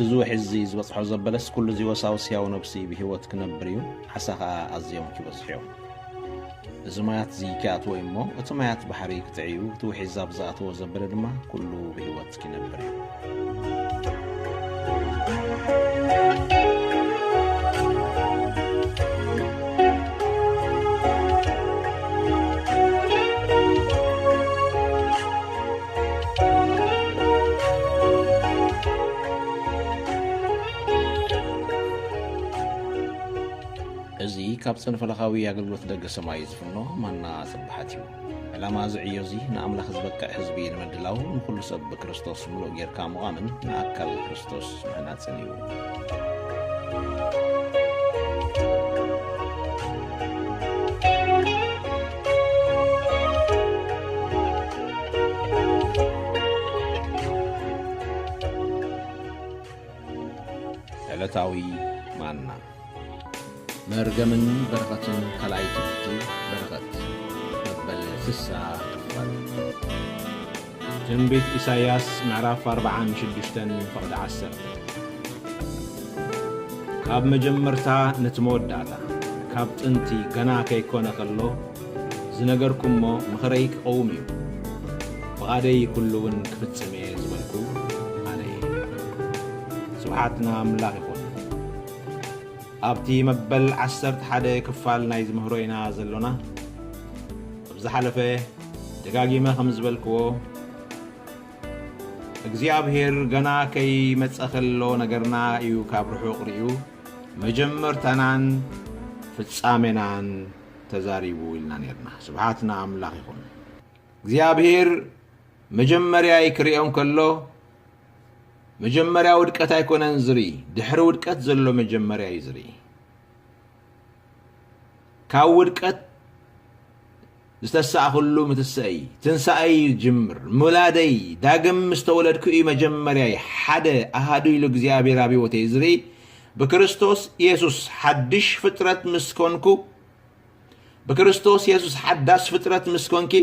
እዚ ውሒዝ እዚ ዝበጽሖ ዘበለስ፣ ኩሉ እዚ ወሳውስ ህያው ነብሲ ብህይወት ክነብር እዩ፣ ዓሳ ኸኣ ኣዝዮም ክበዝሑ እዮም። እዚ ማያት እዚ ክኣትዎ እዩ እሞ፣ እቲ ማያት ባሕሪ ክጥዕዩ፣ እቲ ውሒዝ ኣብ ዝኣትዎ ዘበለ ድማ ኩሉ ብህይወት ክነብር እዩ። እዚ ካብ ጽንፈለኻዊ ኣገልግሎት ደገ ሰማይ ዝፍኖ ማና ስብሓት እዩ። ዕላማ እዚ ዕዮ እዚ ንኣምላኽ ዝበቅዕ ህዝቢ ንምድላው፣ ንኹሉ ሰብ ብክርስቶስ ምሉእ ጌርካ ምዃምን ንኣካል ክርስቶስ ምህናጽን እዩ። ዕለታዊ ማና። መርገምን በረኸትን፣ ካልኣይ ትምህርቲ በረኸት፣ መበል ስሳ ክፋል። ትንቢት ኢሳይያስ ምዕራፍ ኣርብዓን ሽዱሽተን ፍቕዲ ዓሰርተ። ካብ መጀመርታ ነቲ መወዳእታ፣ ካብ ጥንቲ ገና ከይኮነ ከሎ ዝነገርኩ እሞ፣ ምኽረይ ክቐውም እዩ፣ ፍቓደይ ኩሉ እውን ክፍጽም እየ ዝበልኩ ኣነ እየ። ስብሓት ንኣምላኽ ይኹን። ኣብቲ መበል ዓሰርተ ሓደ ክፋል ናይ ዝምህሮ ኢና ዘሎና። ኣብ ዝሓለፈ ደጋጊመ ከም ዝበልክዎ፣ እግዚኣብሔር ገና ከይመጸ ከሎ ነገርና እዩ ካብ ርሑቕ ርእዩ መጀመርታናን ፍጻሜናን ተዛሪቡ ኢልና ነርና። ስብሓት ንኣምላኽ ይኹን። እግዚኣብሔር መጀመርያይ ክርእዮም ከሎ፣ መጀመርያ ውድቀት ኣይኮነን ዝርኢ፣ ድሕሪ ውድቀት ዘሎ መጀመርያ እዩ ዝርኢ። ካብ ውድቀት ዝተሳእኹሉ ምትሳእይ፣ ትንሳኤይ ይጅምር። ምውላደይ፣ ዳግም ምስ ተወለድኩ እዩ መጀመርያይ። ሓደ ኣሃዱ ኢሉ እግዚኣብሔር ኣብ ህይወተይ ዝርኢ። ብክርስቶስ ኢየሱስ ሓድሽ ፍጥረት ምስ ኮንኩ፣ ብክርስቶስ የሱስ ሓዳስ ፍጥረት ምስ ኮንኪ፣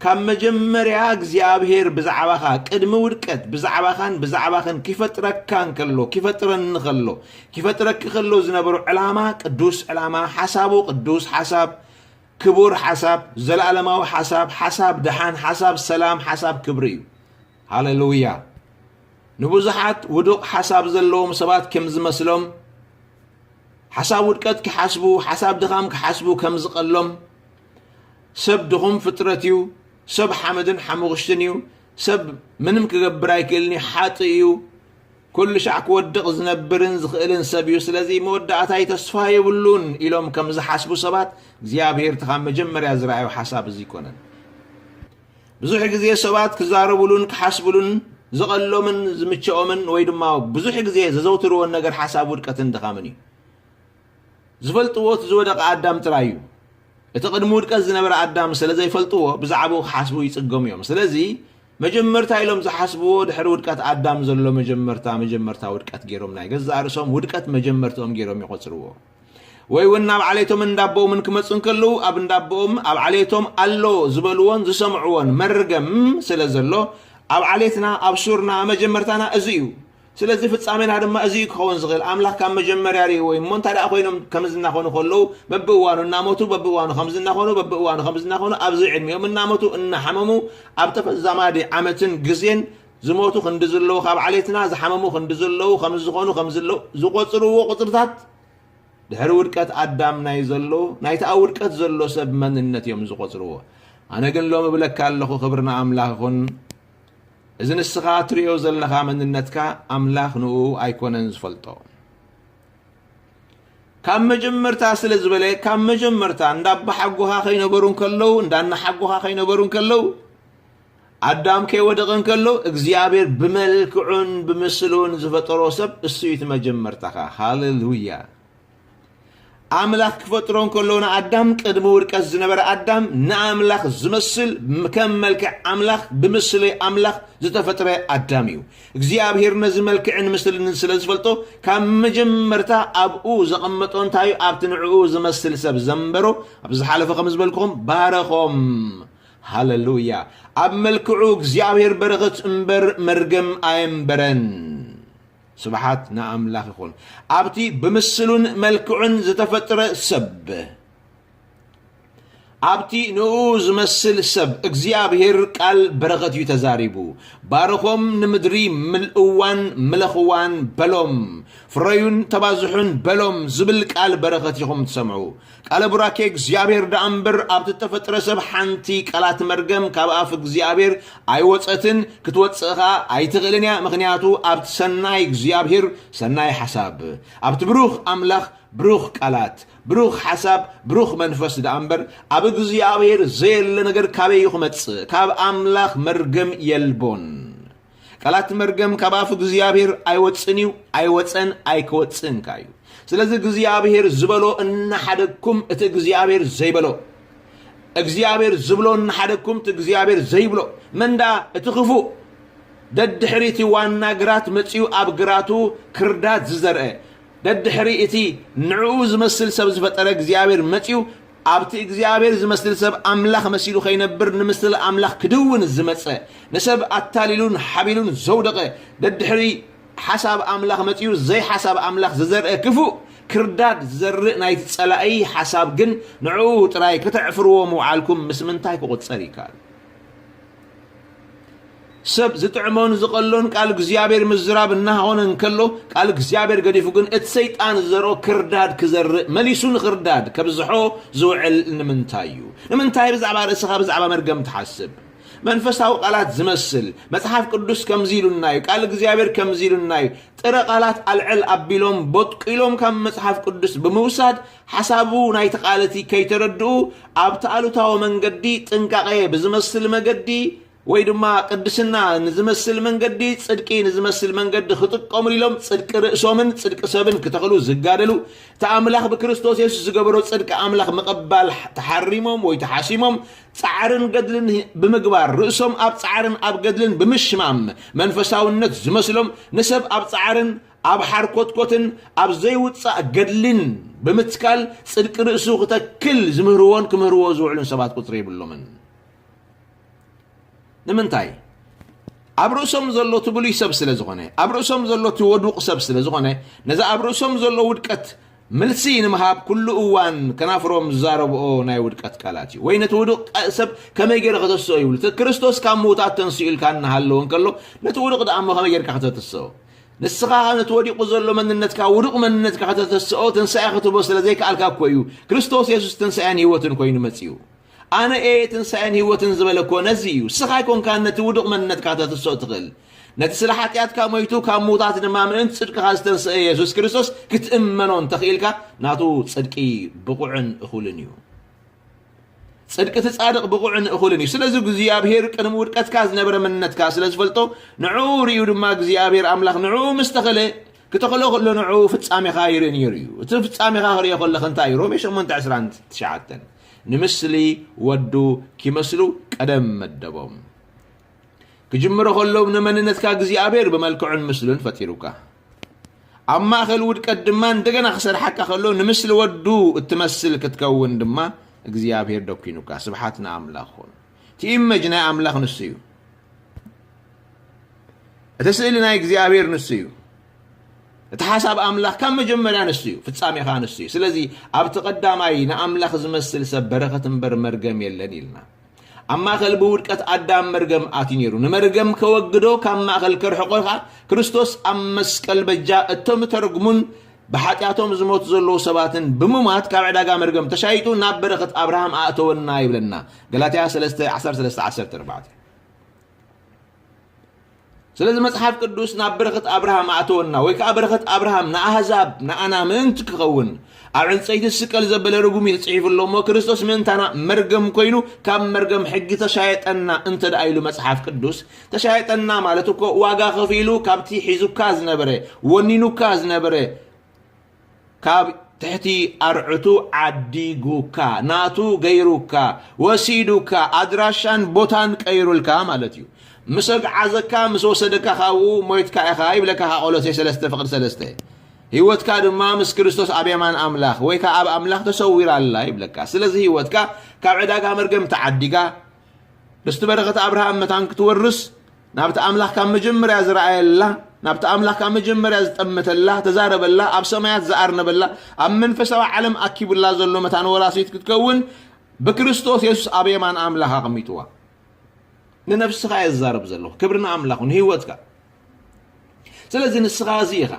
ካብ መጀመርያ እግዚኣብሔር ብዛዕባኻ፣ ቅድሚ ውድቀት ብዛዕባኻን ብዛዕባኽን ኪፈጥረካ እንከሎ፣ ኪፈጥረኒ ከሎ፣ ኪፈጥረኪ ከሎ ዝነበሮ ዕላማ፣ ቅዱስ ዕላማ፣ ሓሳቡ ቅዱስ ሓሳብ፣ ክቡር ሓሳብ፣ ዘለኣለማዊ ሓሳብ፣ ሓሳብ ደሓን፣ ሓሳብ ሰላም፣ ሓሳብ ክብሪ እዩ። ሃሌሉያ! ንብዙሓት ውዱቕ ሓሳብ ዘለዎም ሰባት ከም ዝመስሎም፣ ሓሳብ ውድቀት ክሓስቡ፣ ሓሳብ ድኻም ክሓስቡ ከም ዝቐሎም፣ ሰብ ድኹም ፍጥረት እዩ፣ ሰብ ሓመድን ሓሙኽሽትን እዩ፣ ሰብ ምንም ክገብር ኣይክእልን እዩ፣ ሓጥእ እዩ፣ ኩሉ ሻዕ ክወድቕ ዝነብርን ዝኽእልን ሰብ እዩ፣ ስለዚ መወዳእታይ ተስፋ የብሉን ኢሎም ከም ዝሓስቡ ሰባት፣ እግዚኣብሔር እቲ ካብ መጀመርያ ዝረኣዮ ሓሳብ እዚ ኣይኮነን። ብዙሕ ግዜ ሰባት ክዛረቡሉን ክሓስቡሉን ዝቐሎምን ዝምቸኦምን ወይ ድማ ብዙሕ ግዜ ዘዘውትርዎን ነገር ሓሳብ ውድቀትን ድኻምን እዩ። ዝፈልጥዎ እቲ ዝወደቐ ኣዳም ጥራይ እዩ። እቲ ቅድሚ ውድቀት ዝነበረ ኣዳም ስለ ዘይፈልጥዎ ብዛዕባኡ ክሓስቡ ይጽገሙ እዮም። ስለዚ መጀመርታ ኢሎም ዝሓስብዎ ድሕሪ ውድቀት ኣዳም ዘሎ መጀመርታ፣ መጀመርታ ውድቀት ገይሮም ናይ ገዛእ ርእሶም ውድቀት መጀመርትኦም ገይሮም ይቖጽርዎ። ወይ እውን ናብ ዓሌቶም እንዳቦኦምን ክመጹ እንከለዉ ኣብ እንዳቦኦም ኣብ ዓሌቶም ኣሎ ዝበልዎን ዝሰምዕዎን መርገም ስለ ዘሎ ኣብ ዓሌትና ኣብ ሱርና መጀመርታና እዚ እዩ። ስለዚ ፍጻሜና ድማ እዚ እዩ ክኸውን ዝኽእል። ኣምላኽ ካብ መጀመርያ ርእይዎ እዩ እሞ እንታይ ደኣ ኮይኖም ከምዚ እናኾኑ ከለዉ በብእዋኑ እናሞቱ በብእዋኑ ከምዚ እናኾኑ በብእዋኑ ከምዚ እናኾኑ ኣብዚ ዕድሚኦም እናሞቱ እናሓመሙ ኣብ ተፈዛማዲ ዓመትን ግዜን ዝሞቱ ክንዲ ዘለዉ ካብ ዓሌትና ዝሓመሙ ክንዲ ዘለዉ ከምዚ ዝኾኑ ከምዚ ዘለዉ ዝቖጽርዎ ቁጽርታት ድሕሪ ውድቀት ኣዳም ናይ ዘሎ ናይቲ ኣብ ውድቀት ዘሎ ሰብ መንነት እዮም ዝቖጽርዎ። ኣነ ግን ሎም እብለካ ኣለኹ ክብሪ ንኣምላኽ ይኹን። እዚ ንስኻ ትርእዮ ዘለኻ መንነትካ ኣምላኽ ንኡ ኣይኮነን ዝፈልጦ። ካብ መጀመርታ ስለ ዝበለ ካብ መጀመርታ እንዳባሓጎኻ ከይነበሩ እንከለዉ እንዳናሓጎኻ ከይነበሩ እንከለዉ ኣዳም ከይወደቐ እንከሎ እግዚኣብሔር ብመልክዑን ብምስሉን ዝፈጠሮ ሰብ እሱ እዩ እቲ መጀመርታኻ። ሃሌሉያ! ኣምላኽ ክፈጥሮ እንከሎ ንኣዳም ቅድሚ ውድቀት ዝነበረ ኣዳም ንኣምላኽ ዝመስል ከም መልክዕ ኣምላኽ ብምስሊ ኣምላኽ ዝተፈጥረ ኣዳም እዩ። እግዚኣብሔር ነዚ መልክዕን ምስልን ስለ ዝፈልጦ ካብ መጀመርታ ኣብኡ ዘቐመጦ እንታይ እዩ? ኣብቲ ንዕኡ ዝመስል ሰብ ዘንበሮ ኣብ ዝሓለፈ ከም ዝበልኩኹም ባረኾም። ሃሌሉያ! ኣብ መልክዑ እግዚኣብሔር በረኸት እምበር መርገም ኣየንበረን። ስብሓት ንኣምላኽ ይኹን። ኣብቲ ብምስሉን መልክዑን ዝተፈጥረ ሰብ፣ ኣብቲ ንኡ ዝመስል ሰብ እግዚኣብሔር ቃል በረኸት እዩ ተዛሪቡ። ባርኾም ንምድሪ ምልእዋን ምለኽዋን በሎም፣ ፍረዩን ተባዝሑን በሎም ዝብል ቃል በረኸት ኢኹም ትሰምዑ። ቃለ ቡራኬ እግዚኣብሔር ደኣ እምበር ኣብቲ እተፈጥረ ሰብ ሓንቲ ቃላት መርገም ካብ ኣፍ እግዚኣብሔር ኣይወጸትን፣ ክትወጽእ ኸኣ ኣይትኽእልን እያ። ምኽንያቱ ኣብቲ ሰናይ እግዚኣብሔር ሰናይ ሓሳብ፣ ኣብቲ ብሩኽ ኣምላኽ ብሩኽ ቃላት፣ ብሩኽ ሓሳብ፣ ብሩኽ መንፈስ ደኣ እምበር ኣብ እግዚኣብሔር ዘየለ ነገር ካበይ እዩ ክመጽእ? ካብ ኣምላኽ መርገም የልቦን። ቃላት መርገም ካብ ኣፍ እግዚኣብሔር ኣይወጽን እዩ፣ ኣይወጸን፣ ኣይክወጽእን ከኣ እዩ። ስለዚ እግዚኣብሔር ዝበሎ እናሓደግኩም እቲ እግዚኣብሔር ዘይበሎ፣ እግዚኣብሔር ዝብሎ እናሓደግኩም እቲ እግዚኣብሔር ዘይብሎ፣ መን ደኣ እቲ ክፉእ ደድሕሪ እቲ ዋና ግራት መጺኡ ኣብ ግራቱ ክርዳድ ዝዘርአ፣ ደድሕሪ እቲ ንዕኡ ዝመስል ሰብ ዝፈጠረ እግዚኣብሔር መጺኡ ኣብቲ እግዚኣብሔር ዝመስል ሰብ ኣምላኽ መሲሉ ከይነብር ንምስሊ ኣምላኽ ክድውን ዝመጸ፣ ንሰብ ኣታሊሉን ሓቢሉን ዘውደቐ፣ ደድሕሪ ሓሳብ ኣምላኽ መጺኡ ዘይሓሳብ ኣምላኽ ዝዘርአ ክፉእ ክርዳድ ዝዘርእ ናይቲ ጸላኢ ሓሳብ ግን ንዕኡ ጥራይ ከተዕፍርዎ ምውዓልኩም ምስ ምንታይ ክቑጸር ይከኣል? ሰብ ዝጥዕሞን ዝቐሎን ቃል እግዚኣብሔር ምዝራብ እናኾነ እንከሎ፣ ቃል እግዚኣብሔር ገዲፉ ግን እቲ ሰይጣን ዝዘርኦ ክርዳድ ክዘርእ፣ መሊሱ ንኽርዳድ ከብዝሖ ዝውዕል ንምንታይ እዩ? ንምንታይ ብዛዕባ ርእስኻ ብዛዕባ መርገም ትሓስብ? መንፈሳዊ ቃላት ዝመስል፣ መጽሓፍ ቅዱስ ከምዚ ኢሉና እዩ፣ ቃል እግዚኣብሔር ከምዚ ኢሉና እዩ፣ ጥረ ቃላት ኣልዕል ኣቢሎም ቦጥቂሎም ካብ መጽሓፍ ቅዱስ ብምውሳድ ሓሳቡ ናይቲ ቃል እቲ ከይተረድኡ ኣብቲ ኣሉታዊ መንገዲ ጥንቃቐ ብዝመስል መገዲ ወይ ድማ ቅድስና ንዝመስል መንገዲ፣ ጽድቂ ንዝመስል መንገዲ ክጥቀሙሉ ኢሎም ጽድቂ ርእሶምን ጽድቂ ሰብን ክተኽሉ ዝጋደሉ፣ እቲ ኣምላኽ ብክርስቶስ የሱስ ዝገበሮ ጽድቂ ኣምላኽ ምቕባል ተሓሪሞም ወይ ተሓሲሞም ጻዕርን ገድልን ብምግባር ርእሶም ኣብ ጻዕርን ኣብ ገድልን ብምሽማም መንፈሳውነት ዝመስሎም ንሰብ ኣብ ጻዕርን ኣብ ሓርኮትኮትን ኣብ ዘይውጻእ ገድልን ብምትካል ጽድቂ ርእሱ ክተክል ዝምህርዎን ክምህርዎ ዝውዕሉን ሰባት ቁጽሪ የብሎምን። ንምንታይ? ኣብ ርእሶም ዘሎ እቲ ብሉይ ሰብ ስለ ዝኾነ፣ ኣብ ርእሶም ዘሎ እቲ ወዱቕ ሰብ ስለ ዝኾነ፣ ነዚ ኣብ ርእሶም ዘሎ ውድቀት መልሲ ንምሃብ ኩሉ እዋን ከናፍሮም ዝዛረብኦ ናይ ውድቀት ቃላት እዩ። ወይ ነቲ ውዱቕ ቃ-፣ ሰብ ከመይ ገይረ ከተስኦ ይብሉ። እቲ ክርስቶስ ካብ ምዉታት ተንስኡ ኢልካ እናሃለወ እንከሎ፣ ነቲ ውዱቕ ደኣ እሞ ከመይ ጌርካ ከተተስኦ? ንስኻ ነቲ ወዲቑ ዘሎ መንነትካ፣ ውዱቕ መንነትካ ከተተስኦ ትንሳኤ ክትህቦ ስለ ዘይከኣልካ እኮ እዩ። ክርስቶስ የሱስ ትንሳኤን ህይወትን ኮይኑ መጺኡ። ኣነ እየ ትንሳኤን ህይወትን ዝበለ እኮ ነዚ እዩ። ንስኻ ኣይኮንካን ነቲ ውዱቕ መንነትካ ከተትስኦ ትኽእል። ነቲ ስለ ሓጢኣትካ ሞይቱ ካብ ምዉታት ድማ ምእንቲ ጽድቅኻ ዝተንስአ የሱስ ክርስቶስ ክትእመኖ እንተኽኢልካ፣ ናቱ ጽድቂ ብቑዕን እኹልን እዩ። ጽድቂ እቲ ጻድቕ ብቑዕን እኹልን እዩ። ስለዚ እግዚኣብሄር ቅድሚ ውድቀትካ ዝነበረ መንነትካ ስለ ዝፈልጦ፣ ንዕኡ ርእዩ ድማ እግዚኣብሄር ኣምላኽ ንዕኡ ምስ ተኸለ፣ ክተኽሎ ከሎ ንዕኡ ፍጻሜኻ ይርኢ ነይሩ እዩ። እቲ ፍጻሜኻ ክርእዮ ከለኻ እንታይ እዩ? ሮሜ ሸሞንተ ዕስራን ትሽዓተን። ንምስሊ ወዱ ኪመስሉ ቀደም መደቦም። ክጅምሮ ከሎ ንመንነትካ እግዚኣብሔር ብመልክዑን ምስሉን ፈጢሩካ። ኣብ ማእከል ውድቀት ድማ እንደገና ክሰርሓካ ከሎ ንምስሊ ወዱ እትመስል ክትከውን ድማ እግዚኣብሔር ደኪኑካ። ስብሓት ንኣምላኽ ኹን። እቲ ኢመጅ ናይ ኣምላኽ ንሱ እዩ። እቲ ስእሊ ናይ እግዚኣብሔር ንሱ እዩ። እቲ ሓሳብ ኣምላኽ ካብ መጀመርያ ንሱ እዩ። ፍጻሜኻ ንሱ እዩ። ስለዚ ኣብቲ ቀዳማይ ንኣምላኽ ዝመስል ሰብ በረኸት እምበር መርገም የለን ኢልና። ኣብ ማእከል ብውድቀት ኣዳም መርገም ኣትዩ ነይሩ። ንመርገም ከወግዶ ካብ ማእከል ከርሕቆ ኸኣ ክርስቶስ ኣብ መስቀል በጃ እቶም እተረግሙን ብሓጢኣቶም ዝሞቱ ዘለዉ ሰባትን ብምማት ካብ ዕዳጋ መርገም ተሻይጡ ናብ በረኸት ኣብርሃም ኣእተወና ይብለና። ገላትያ ሰለስተ ዓሰርተ ሰለስተ ዓሰርተ ኣርባዕተ። ስለዚ መጽሓፍ ቅዱስ ናብ በረኸት ኣብርሃም ኣእተወና፣ ወይ ከኣ በረኸት ኣብርሃም ንኣህዛብ ንኣና ምእንቲ ክኸውን ኣብ ዕንጸይቲ ዝስቀል ዘበለ ርጉም እዩ ተጽሒፉ ኣሎ እሞ፣ ክርስቶስ ምእንታና መርገም ኮይኑ ካብ መርገም ሕጊ ተሻየጠና እንተ ደኣ ኢሉ መጽሓፍ ቅዱስ፣ ተሻየጠና ማለት እኮ ዋጋ ከፊሉ ካብቲ ሒዙካ ዝነበረ፣ ወኒኑካ ዝነበረ፣ ካብ ትሕቲ ኣርዑቱ ዓዲጉካ፣ ናቱ ገይሩካ፣ ወሲዱካ፣ ኣድራሻን ቦታን ቀይሩልካ ማለት እዩ። ምስ ኣግዓዘካ፣ ምስ ወሰደካ ካብኡ ሞይትካ ኢኻ ይብለካ ከኣ ቆሎሴ ሰለስተ ፍቕዲ ሰለስተ። ህይወትካ ድማ ምስ ክርስቶስ ኣብ የማን ኣምላኽ ወይ ከኣ ኣብ ኣምላኽ ተሰዊራ ኣላ ይብለካ። ስለዚ ህይወትካ ካብ ዕዳጋ መርገም ተዓዲጋ፣ ርስቲ በረኸት ኣብርሃም መታን ክትወርስ፣ ናብቲ ኣምላኽ ካብ መጀመርያ ዝረኣየላ፣ ናብቲ ኣምላኽ ካብ መጀመርያ ዝጠመተላ፣ ተዛረበላ፣ ኣብ ሰማያት ዝኣርነበላ፣ ኣብ መንፈሳዊ ዓለም ኣኪቡላ ዘሎ መታን ወራሲት ክትከውን ብክርስቶስ የሱስ ኣብ የማን ኣምላኽ ኣቐሚጥዋ። ንነፍስኻ እየ ዝዛረብ ዘለኹ። ክብሪ ንኣምላኽ፣ ንህይወትካ። ስለዚ ንስኻ እዚ ኢኻ።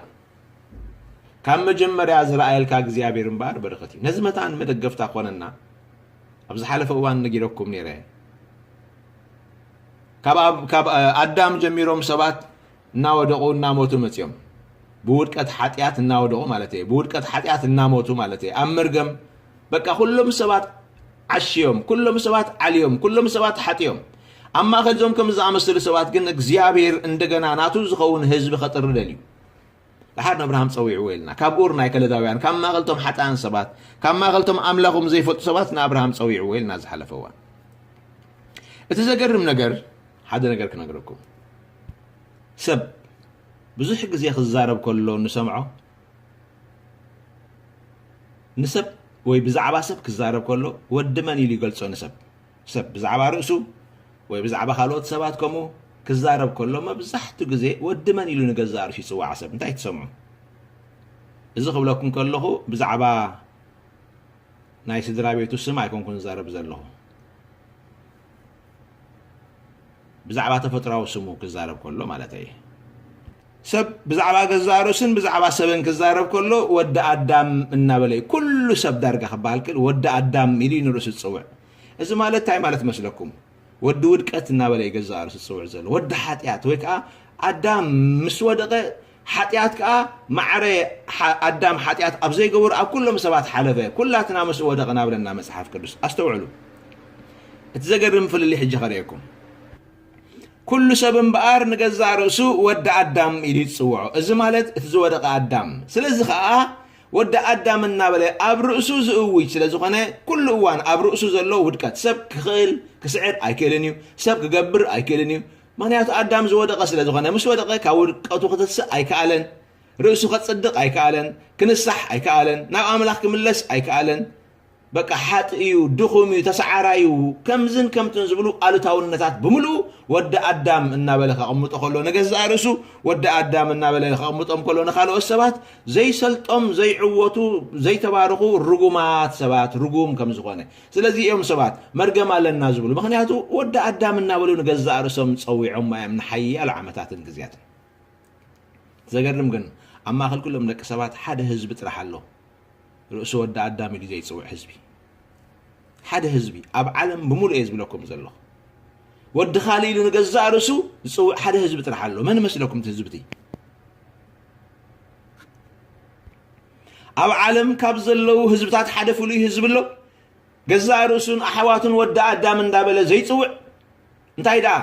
ካብ መጀመርያ ዝረኣየልካ እግዚኣብሔር እምበኣር በረኸት እዩ። ነዚ መታን መደገፍታ ኮነና። ኣብ ዝሓለፈ እዋን ነጊረኩም ነይረ። ካብ ኣብ-፣ ካብ፣ እ፣ ኣዳም ጀሚሮም ሰባት እናወደቑ እናሞቱ መፅዮም። ብውድቀት ሓጢኣት እናወደቑ ማለት እየ። ብውድቀት ሓጢኣት እናሞቱ ማለት እየ። ኣብ መርገም በቃ ኩሎም ሰባት ዓሽዮም፣ ኩሎም ሰባት ዓልዮም፣ ኩሎም ሰባት ሓጥዮም። ኣብ ማእከል እዞም ከም ዝኣመሰሉ ሰባት ግን እግዚኣብሔር እንደገና ናቱ ዝኸውን ህዝቢ ከጥሪ ደልዩ። ደሓር ንኣብርሃም ጸዊዕዎ ኢልና። ካብ ኡር ናይ ከለዳውያን፣ ካብ ማእከልቶም ሓጥኣን ሰባት፣ ካብ ማእከልቶም ኣምላኾም ዘይፈልጡ ሰባት ንኣብርሃም ጸዊዕዎ ኢልና ዝሓለፈ እዋን። እቲ ዘገርም ነገር፣ ሓደ ነገር ክነግረኩም። ሰብ ብዙሕ ግዜ ክዛረብ ከሎ ንሰምዖ። ንሰብ ወይ ብዛዕባ ሰብ ክዛረብ ከሎ ወዲ መን ኢሉ ይገልጾ? ንሰብ፣ ሰብ ብዛዕባ ርእሱ ወይ ብዛዕባ ካልኦት ሰባት ከምኡ ክዛረብ ከሎ መብዛሕትኡ ግዜ ወዲ መን ኢሉ ንገዛእ ርእሱ ይጽዋዕ? ሰብ እንታይ ትሰምዑ? እዚ ክብለኩም ከለኹ ብዛዕባ ናይ ስድራ ቤቱ ስም ኣይኮንኩን ዝዛረብ ዘለኹ። ብዛዕባ ተፈጥራዊ ስሙ ክዛረብ ከሎ ማለት እየ። ሰብ ብዛዕባ ገዛእ ርእሱን ብዛዕባ ሰብን ክዛረብ ከሎ ወዲ ኣዳም እናበለ እዩ። ኩሉ ሰብ ዳርጋ ክበሃል ክእል ወዲ ኣዳም ኢሉ እዩ ንርእሱ ዝጽውዕ። እዚ ማለት እንታይ ማለት መስለኩም? ወዲ ውድቀት እናበለ እዩ ገዛእ ርእሱ ዝጽውዕ ዘሎ። ወዲ ሓጢኣት ወይ ከዓ ኣዳም ምስ ወደቐ ሓጢኣት ከኣ ማዕረ ሓ-፣ ኣዳም ሓጢኣት ኣብ ዘይገበሩ ኣብ ኩሎም ሰባት ሓለፈ። ኩላትና ምስኡ ወደቕና ብለና መጽሓፍ ቅዱስ። ኣስተውዕሉ። እቲ ዘገርም ፍልልይ ሕጂ ከርእየኩም። ኩሉ ሰብ እምበኣር ንገዛእ ርእሱ ወዲ ኣዳም ኢሉ ይጽውዖ። እዚ ማለት እቲ ዝወደቐ ኣዳም። ስለዚ ኸኣ ወዲ ኣዳም እናበለ ኣብ ርእሱ ዝእውጅ ስለ ዝኾነ፣ ኩሉ እዋን ኣብ ርእሱ ዘሎ ውድቀት። ሰብ ክኽእል፣ ክስዕር ኣይክእልን እዩ። ሰብ ክገብር ኣይክእልን እዩ። ምኽንያቱ ኣዳም ዝወደቐ ስለ ዝኾነ፣ ምስ ወደቐ ካብ ውድቀቱ ክትስእ ኣይከኣለን። ርእሱ ከጽድቕ ኣይከኣለን። ክንሳሕ ኣይከኣለን። ናብ ኣምላኽ ክምለስ ኣይከኣለን። በቃ ሓጥእ እዩ፣ ድኹም እዩ፣ ተሰዓራይ እዩ፣ ከምዝን ከምትን ዝብሉ ኣሉታውነታት ብምልኡ ወዲ ኣዳም እናበለ ከቐምጦ ከሎ፣ ንገዛእ ርእሱ ወዲ ኣዳም እናበለ ከቐምጦም ከሎ፣ ንኻልኦት ሰባት ዘይሰልጦም፣ ዘይዕወቱ፣ ዘይተባረኹ ርጉማት ሰባት፣ ርጉም ከም ዝኾነ። ስለዚ እዮም ሰባት መርገም ኣለና ዝብሉ። ምኽንያቱ ወዲ ኣዳም እናበሉ ንገዛእ ርእሶም ጸዊዖም እዮም ንሓያሎ ዓመታትን ግዜያትን። ዘገርም ግን ኣብ ማእከል ኩሎም ደቂ ሰባት ሓደ ህዝቢ ጥራሕ ኣሎ። ርእሱ ወዲ ኣዳም ኢሉ ዘይጽውዕ ህዝቢ። ሓደ ህዝቢ ኣብ ዓለም ብምሉእ እየ ዝብለኩም ዘለኹ። ወዲ ካልእ ኢሉ ንገዛእ ርእሱ ዝጽውዕ ሓደ ህዝቢ ጥራሕ ኣሎ። መን መስለኩም እቲ ህዝቢ እቲ? ኣብ ዓለም ካብ ዘለዉ ህዝብታት ሓደ ፍሉይ ህዝቢ ኣሎ። ገዛእ ርእሱን ኣሕዋቱን ወዲ ኣዳም እንዳበለ ዘይጽውዕ። እንታይ ደኣ?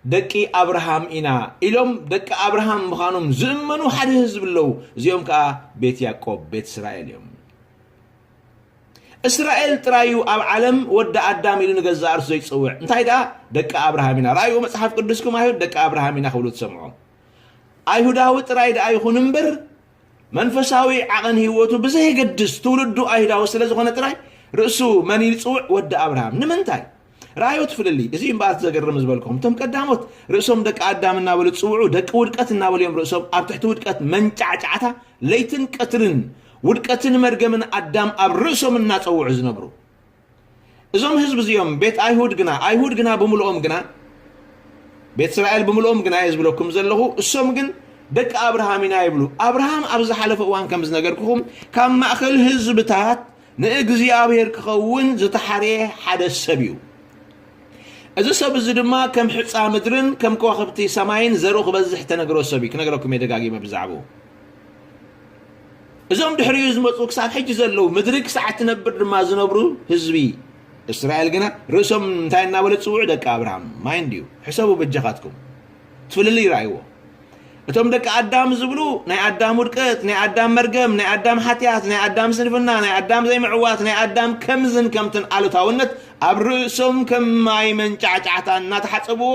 ደቂ ኣብርሃም ኢና ኢሎም ደቂ ኣብርሃም ምዃኖም ዝእመኑ ሓደ ህዝቢ ኣለዉ። እዚኦም ከኣ ቤት ያዕቆብ፣ ቤት እስራኤል እዮም። እስራኤል ጥራይ እዩ ኣብ ዓለም ወዲ ኣዳም ኢሉ ንገዛእ ርእሱ ዘይጽውዕ። እንታይ ደኣ? ደቂ ኣብርሃም ኢና። ረኣይዎ መጽሓፍ ቅዱስኩም ኣይሁድ ደቂ ኣብርሃም ኢና ክብሉ ትሰምዖም። ኣይሁዳዊ ጥራይ ደኣ ይኹን እምበር፣ መንፈሳዊ ዓቐን ህይወቱ ብዘየገድስ ትውልዱ ኣይሁዳዊ ስለ ዝኾነ ጥራይ ርእሱ መን ኢሉ ይጽውዕ? ወዲ ኣብርሃም። ንምንታይ? ረኣዮ እቲ ፍልልይ። እዚ እምበኣር እቲ ዘገርም ዝበልኩኹም። እቶም ቀዳሞት ርእሶም ደቂ ኣዳም እናበሉ ዝጽውዑ፣ ደቂ ውድቀት እናበሉ እዮም ርእሶም ኣብ ትሕቲ ውድቀት መንጫዕጫዕታ ለይትን ቀትርን ውድቀትን መርገምን ኣዳም ኣብ ርእሶም እናጸውዑ ዝነብሩ። እዞም ህዝቢ እዚኦም ቤት ኣይሁድ ግና፣ ኣይሁድ ግና ብምልኦም ግና፣ ቤት እስራኤል ብምልኦም ግና እየ ዝብለኩም ዘለኹ፣ እሶም ግን ደቂ ኣብርሃም ኢና ይብሉ። ኣብርሃም ኣብ ዝሓለፈ እዋን ከም ዝነገርኩኹም፣ ካብ ማእከል ህዝብታት ንእግዚኣብሔር ክኸውን ዝተሓርየ ሓደ ሰብ እዩ። እዚ ሰብ እዚ ድማ ከም ሕጻ ምድርን ከም ከዋኽብቲ ሰማይን ዘርኡ ክበዝሕ ተነግሮ ሰብ እዩ። ክነግረኩም እየ ደጋጊመ ብዛዕባኡ። እዞም ድሕሪኡ ዝመጹ ክሳብ ሕጂ ዘለዉ፣ ምድሪ ክሳዕ እትነብር ድማ ዝነብሩ ህዝቢ እስራኤል ግና ርእሶም እንታይ እናበለ ዝጽውዑ? ደቂ ኣብርሃም። ማይንድ ዩ፣ ሕሰቡ በጃኻትኩም። እቲ ፍልልይ ረኣይዎ። እቶም ደቂ ኣዳም ዝብሉ ናይ ኣዳም ውድቀት፣ ናይ ኣዳም መርገም፣ ናይ ኣዳም ሓጢኣት፣ ናይ ኣዳም ስንፍና፣ ናይ ኣዳም ዘይምዕዋት፣ ናይ ኣዳም ከምዝን ከምትን ኣሉታውነት ኣብ ርእሶም ከም ማይ መንጫዕጫዕታ እናተሓጸብዎ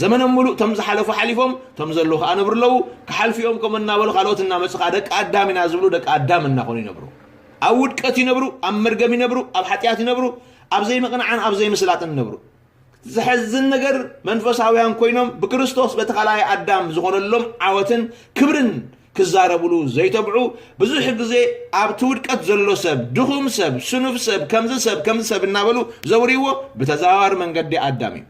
ዘመኖም ምሉእ እቶም ዝሓለፉ ሓሊፎም፣ እቶም ዘለዉ ከኣ ነብሩ ኣለዉ። ክሓልፉ እዮም ከምኡ እናበሉ ካልኦት እናመጹ ከኣ ደቂ ኣዳም ኢና ዝብሉ ደቂ ኣዳም እናኾኑ ይነብሩ። ኣብ ውድቀት ይነብሩ፣ ኣብ መርገም ይነብሩ፣ ኣብ ሓጢኣት ይነብሩ፣ ኣብ ዘይምቕናዕን ኣብ ዘይምስላጥን ይነብሩ። ዘሕዝን ነገር መንፈሳውያን ኮይኖም ብክርስቶስ በቲ ካልኣይ ኣዳም ዝኾነሎም ዓወትን ክብርን ክዛረብሉ ዘይተብዑ ብዙሕ ግዜ ኣብቲ ውድቀት ዘሎ ሰብ፣ ድኹም ሰብ፣ ስኑፍ ሰብ፣ ከምዚ ሰብ፣ ከምዚ ሰብ እናበሉ ዘውርይዎ ብተዘዋዋሪ መንገዲ ኣዳም እዩ።